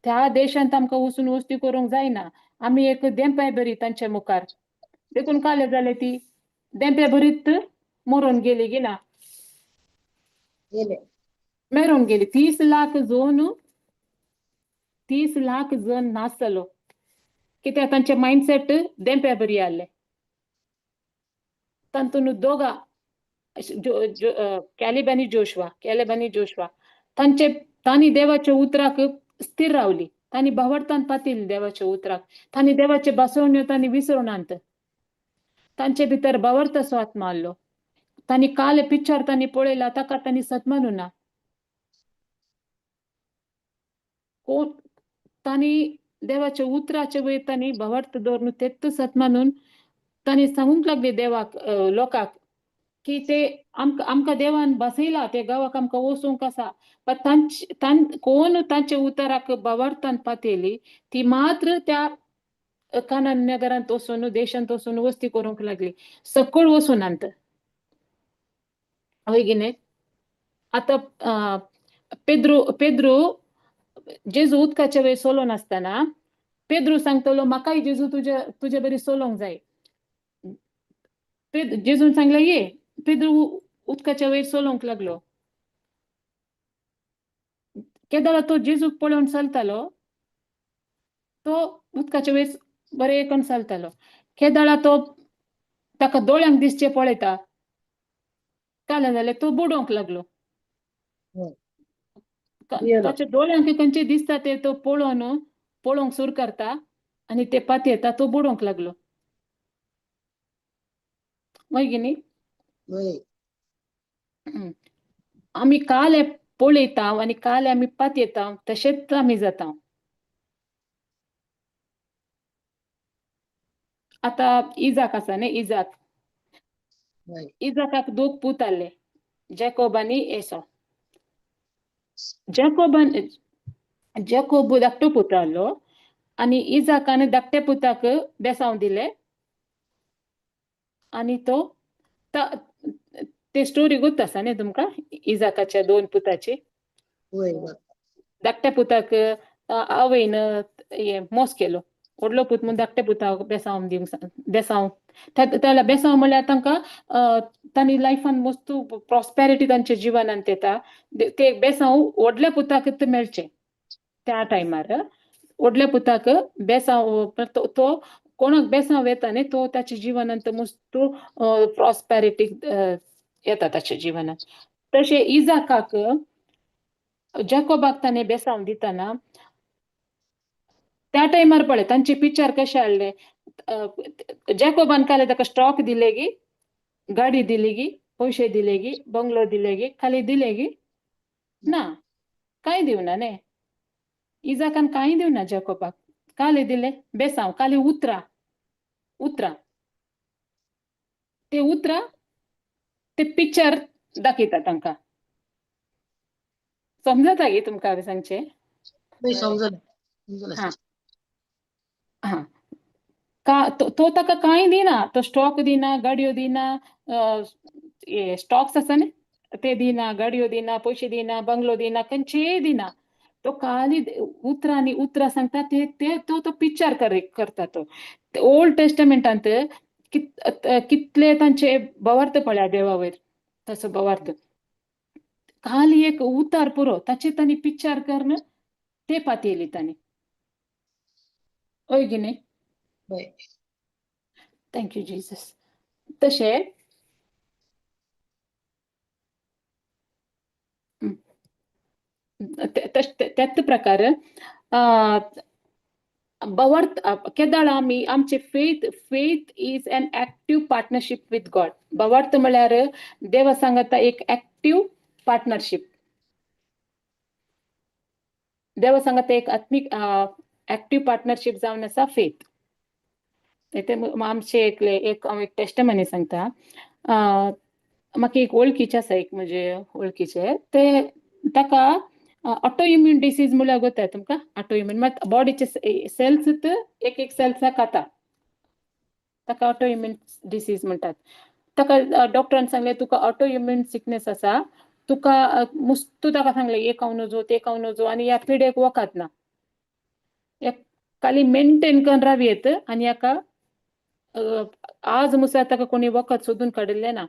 त्या देशांत आमकां वचून वस्ती करूंक जायना, आमी एक धेंपे बरी तांच्या मुखार. देखून काले जाले ती देंप्या भरीत मरून गेली गी ना? गेले. मेरून गेली. 30 लाख जण, 30 लाख जण नाश जालो. कित्याक तांचे मायंडसेट देंप्या बरी आसले. तातूंत दोगां कॅलेब आनी जोशवा, कॅलेब आनी जोशवा तांचे तांणी देवाच्या उतराक स्थिर रावली. तांणी भावार्थान पातिल्ली देवाच्या उतराक. तांणी देवाचे भासवण्यो तांणी विसरूनात. तांचे भितर भावार्थाचो आत्मा आसलो. तांणी काले पिक्चर तांणी पळयला, ताका तांणी सत मानूना. कोण तांणी देवाच्या उतराचे वयर तांणी भावार्थ दवरून तेच सत मानून तांणी सांगूंक लागले देवाक, लोकांक की ते आमकां आमकां देवान बसयला ते गांवाक, आमकां वचूंक आसा. पण तांचे कोण तांच्या उतराक भावार्थान पातयली ती मात्र त्या कानान नगरांत वचून, देशांत वचून वस्ती करूंक लागली. सकळ वचूनात. हय की न्ही? आतां पेद्रू पेद्रू जेजू उदकाच्या वयर चलोन आसतना पेद्रू सांगतलो, म्हाकाय जेजू तुज्या तुजे बरी चलोवंक जाय. जेजून सांगलें ये. पेद्रू उदकाच्या वयर चलोवंक लागलो. केदाळा तो जेजूक पळोवन चलतालो, तो उदकाच्या वयर बरें करून चलतालो. केदाळा तो ताका दोळ्यांक दिसचें पळयता कालें जाल्यार तो बुडोवंक लागलो. ताच्या दोळ्यांक खंयचे दिसता ते तो पळोवन पळोवंक सुरू करता आनी ते पातयेता, तो बुडोवंक लागलो. वय की न्ही? वय. आमी काले पळयता आनी काले आमी पातयेता तशेंच आमी जाता. आतां इजाक आसा न्ही, इजाक. इजाकाक दोग पूत आसले, जॅकोब आनी एसो. जॅकोबान जॅकोब धाकटो पूत आहलो आनी इजाकान धाकट्या पुताक बेसांव दिलें आनी तो ते स्टोरी गोत्त आसा न्ही तुमकां, इजाकाच्या दोन पुताची? धाकट्या पुताक आवयन हें मोस केलो. व्हडलो पूत म्हूण धाकट्या पुताक बेसांव दिवंक, बेसांव त्याला बेसांव म्हणल्यार तांकां तांणी लायफान मस्त प्रॉस्पेरिटी तांच्या जिवनांत येता. ते बेसांव व्हडल्या पुताक मेळचें त्या टायमार. व्हडल्या पुताक बेसांव, तो कोणाक बेसांव येता न्ही, तो ताच्या जिवनांत मस्त प्रॉस्पेरिटी येता ताच्या जिवनांत. तशें इजाकाक जॅकोबाक ताणें बेसांव दितना त्या टायमार पळय तांचे पिक्चर कशे हाडले. जॅकोबान काले ताका स्टॉक दिले गी, गाडी दिली गी, पयशे दिले गी, बंगलो दिले गी, खाली दिले गी ना, कांय दिवना न्ही. इजाकान कांय दिवना जॅकोबाक. काले दिले बेसांव, काले उतरां, उतरां, ते उतरां ते पिक्चर दाखयता तांकां. समजता गी तुमकां हांवें सांगचें? समजलें, समजलें. हां हां का तो ताका कांय दिना, तो स्टॉक दिना, गाडयो दिना, स्टॉक्स आसा न्ही ते दिना, गाडयो दिना, पयशे दिना, बंगलो दिना, खंयचेय दिना. तो खाली उतरां आनी उतरां सांगता ते ते तो तो पिक्चर करता. तो ओल्ड टेस्टमेंटांत कितले तांचे भावार्थ पळया देवा वयर, तसो भावार्थ खाली एक उतार पुरो, ताचे तांणी पिक्चर करून ते पातयली तांणी. हय की न्ही? वय. Thank you Jesus. तशें त्याच प्रकार भावार्थ केदाळ आमी आमचे faith, faith is an active partnership with God. भावार्थ म्हळ्यार देवा सांगता एक एक्टीव पार्टनरशीप. देवा सांगता एक आत्मीक एक्टीव पार्टनरशीप जावन आसा फेथ. ते आमचे एकले एक हांव एक टेस्टमनी सांगता. म्हाका एक वळखीचे आसा, एक म्हजे वळखीचे, ते ताका ऑटो इम्यून डिसीज म्हळ्यार गोता तुमकां? ऑटो इम्यून मात बॉडीचे सेल्स एक एक सेल्साक खाता, ताका ऑटो इम्यून डिसीज म्हणटात. ताका डॉक्टरान सांगलें तुका ऑटो इम्यून सिकनेस आसा, तुका मुस्तू ताका सांगलें हें खावं नजो, तें खावं नजो आनी ह्या पिडेक वखद ना, खाली मेंटेन करून रावयेत आनी हाका आज मुसार ताका कोणी वखद सोदून काडिल्लें ना.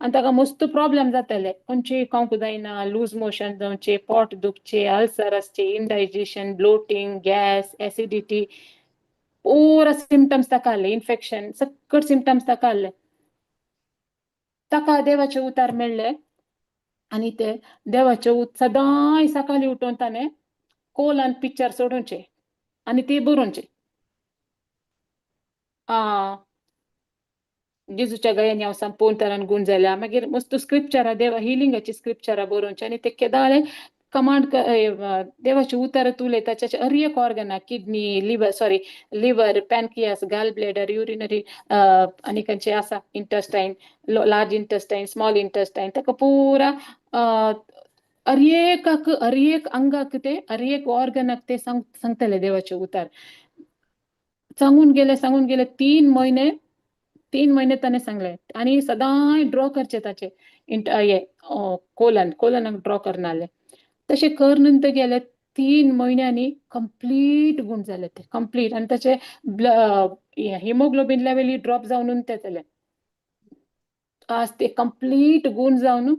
आनी ताका मस्त प्रॉब्लेम जाताले, खंयची खावंक जायना, लूज मोशन जावचे, पोट दुखचे, अल्सर आसचे, इंडायजेशन, ब्लोटींग, गॅस, एसिडिटी, पुरा सिमटम्स ताका आहले, इन्फेक्शन, सक्कट सिमटम्स ताका आहले. ताका देवाचे उतार मेळ्ळे आनी ते देवाचे सदांय सकाळी उठून ताणें कोलान पिक्चर सोडूचे आनी ते बरोवचे. जेजूच्या गळ्यान हांव संपूर्ण तरान गूण जाल्या. मागीर मस्त स्क्रिप्चरां, देवा हिलिंगाची स्क्रिप्चरां बरोवची आनी ते केदाळे कमांड देवाचे उतर उलयता. ताचे हर एक ऑर्गनाक, kidney, liver, sorry liver, pancreas, gall bladder, urinary आनी खंयचे आसा intestine, large intestine, small intestine, ताका पुरा हर एकाक, हर एक अंगाक ते हर एक ऑर्गनाक ते सांगतले देवाचे उतर. सांगून गेले, सांगून गेले, 3 म्हयने, 3 म्हयने ताणें सांगलें. आनी सदांय ड्रॉ करचे ताचे हे कोलन, कोलनाक ड्रॉ करनासले. तशें करून ते गेले, 3 म्हयन्यांनी कंप्लीट गूण जाले ते कंप्लीट. आनी ताचे हिमोग्लोबीन लेवल ड्रॉप जावन ते जाले. आज ते कंप्लीट गूण जावन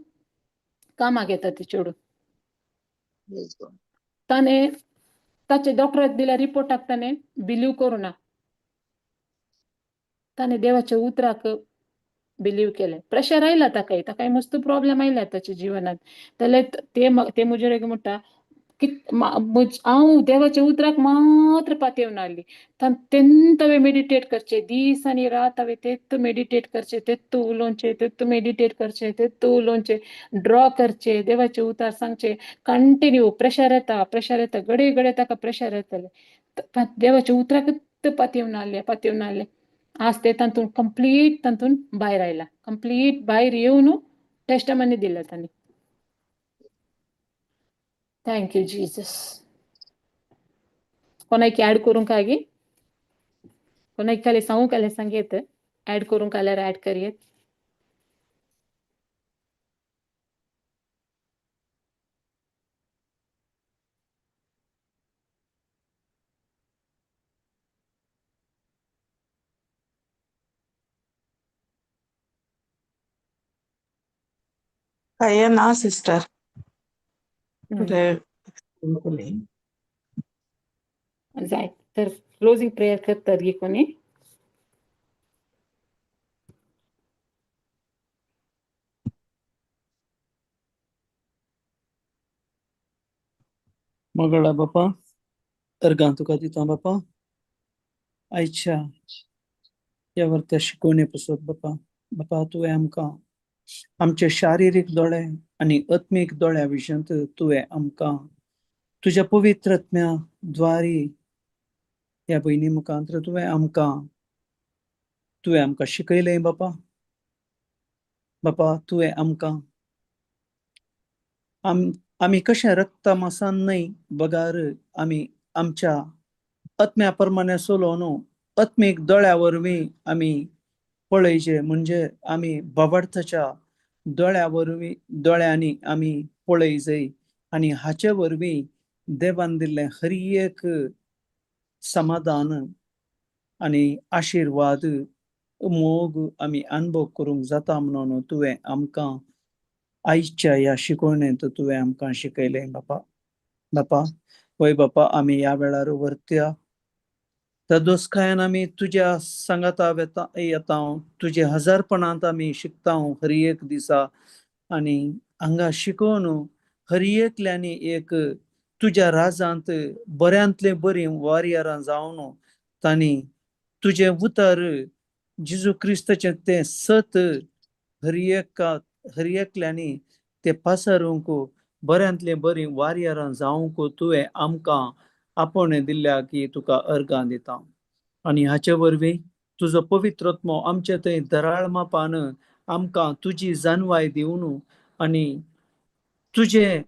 कामाक येता ते चेडूं. Praise God. ताणें ताचे डॉक्टराक दिल्या रिपोर्टाक ताणें बिलीव करूं ना. ताणें देवाच्या उतराक बिलीव केलें. प्रेशर आयला ताकाय, ताकाय मस्त प्रॉब्लेम आयला ताच्या जिवनात. जाल्यार ते ते म्हजेर म्हणटा की हांव देवाच्या उतराक मात्र पातयेवन आहली. तेन्ना हांवें मेडिटेट करचें दीस आनी रात. हांवें तेत्त मेडिटेट करचें, तेत्त उलोवचें, तेत्त मेडिटेट करचें, तेत्त उलोवचें, ड्रॉ करचें, देवाचें उतार सांगचें कंटिन्यू. प्रेशर येता, प्रेशर येता, घडये घडये ताका प्रेशर येतालें. देवाच्या उतराकच पातयेवन आहलें, पातयेवन आहलें. आज ते तातूंत कंप्लीट तातूंत भायर आयला. कंप्लीट भायर येवन टेस्टमनी दिल्या तांणी. Thank you Jesus. कोणाक ऍड करूंक काय गी? कोणाक खाली सांगूंक आल्यार सांगयेत, ऍड करूंक आल्यार ऍड करयेत. काय ना सिस्टर. जाय तर क्लोजिंग प्रेयर करतात गी कोणी? मोगाळा बापा, अर्गां तुका दिता बापा, आयच्या ह्या वर्त्या शिकवणे पासत बापा. बापा, तुवें आमकां आमचे शारिरीक दोळे आनी आत्मीक दोळ्या विशयांत तुवें आमकां तुज्या पवित्र आत्म्या द्वारी ह्या भयणी मुखांत तुवें आमकां शिकयलें बापा. बापा, तुवें आमकां आमी कशें रक्ता मासान न्हय बगार आमी आमच्या आत्म्या प्रमाणे चलोवन आत्मीक दोळ्या वरवीं आमी पळयचे, म्हणजे आमी भावार्थाच्या दोळ्या वरवीं, दोळ्यांनी आमी पळय जाय आनी हाचे वरवीं देवान दिल्लें हर एक समाधान आनी आशिर्वाद, मोग आमी अनुभव करूंक जाता म्हणून तुवें आमकां आयच्या ह्या शिकवणेंत तुवें आमकां शिकयलें बापा. बापा, वय बापा, आमी ह्या वेळार व्हरत्या तदोस्कायान आमी तुज्या सांगाता वेता येता, तुजे हजारपणांत आमी शिकता हर एक दिसा. आनी हांगा शिकोवन हर एकल्यांनी एक तुज्या राजांत बऱ्यांतले बरीं वॉरियरां जावन तांणी तुजें उतर, जेजू क्रिस्ताचें तें सत हर एका, हर एकल्यांनी ते पसरूंक बऱ्यांतले बरीं वॉरियरां जावंक तुवें आमकां आपोवणें दिल्ल्या की तुका अर्गां दिता. आनी हाचे वरवीं तुजो पवित्र आत्मो आमचे थंय दराळ मापान आमकां तुजी जानवाय दिवन आनी तुजें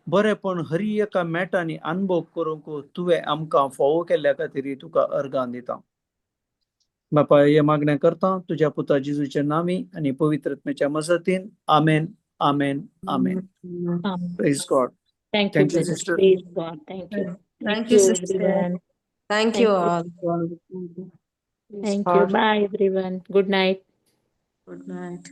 बरेपण हर एका मेटांनी अनुभव करूंक तुवें आमकां फावो केल्ल्या खातीर तुका अर्गां दिता बापा. हे मागणें करता तुज्या पुता जेजूच्या नामी आनी पवित्र आत्म्याच्या मजतीन. आमेन, आमेन, आमेन. Praise God. Thank you, Thank you, brother. sister. Praise God. Thank you. Thank you, sister. Everyone. Thank you all. Thank you. Thank you. Bye everyone. Good night. Good night.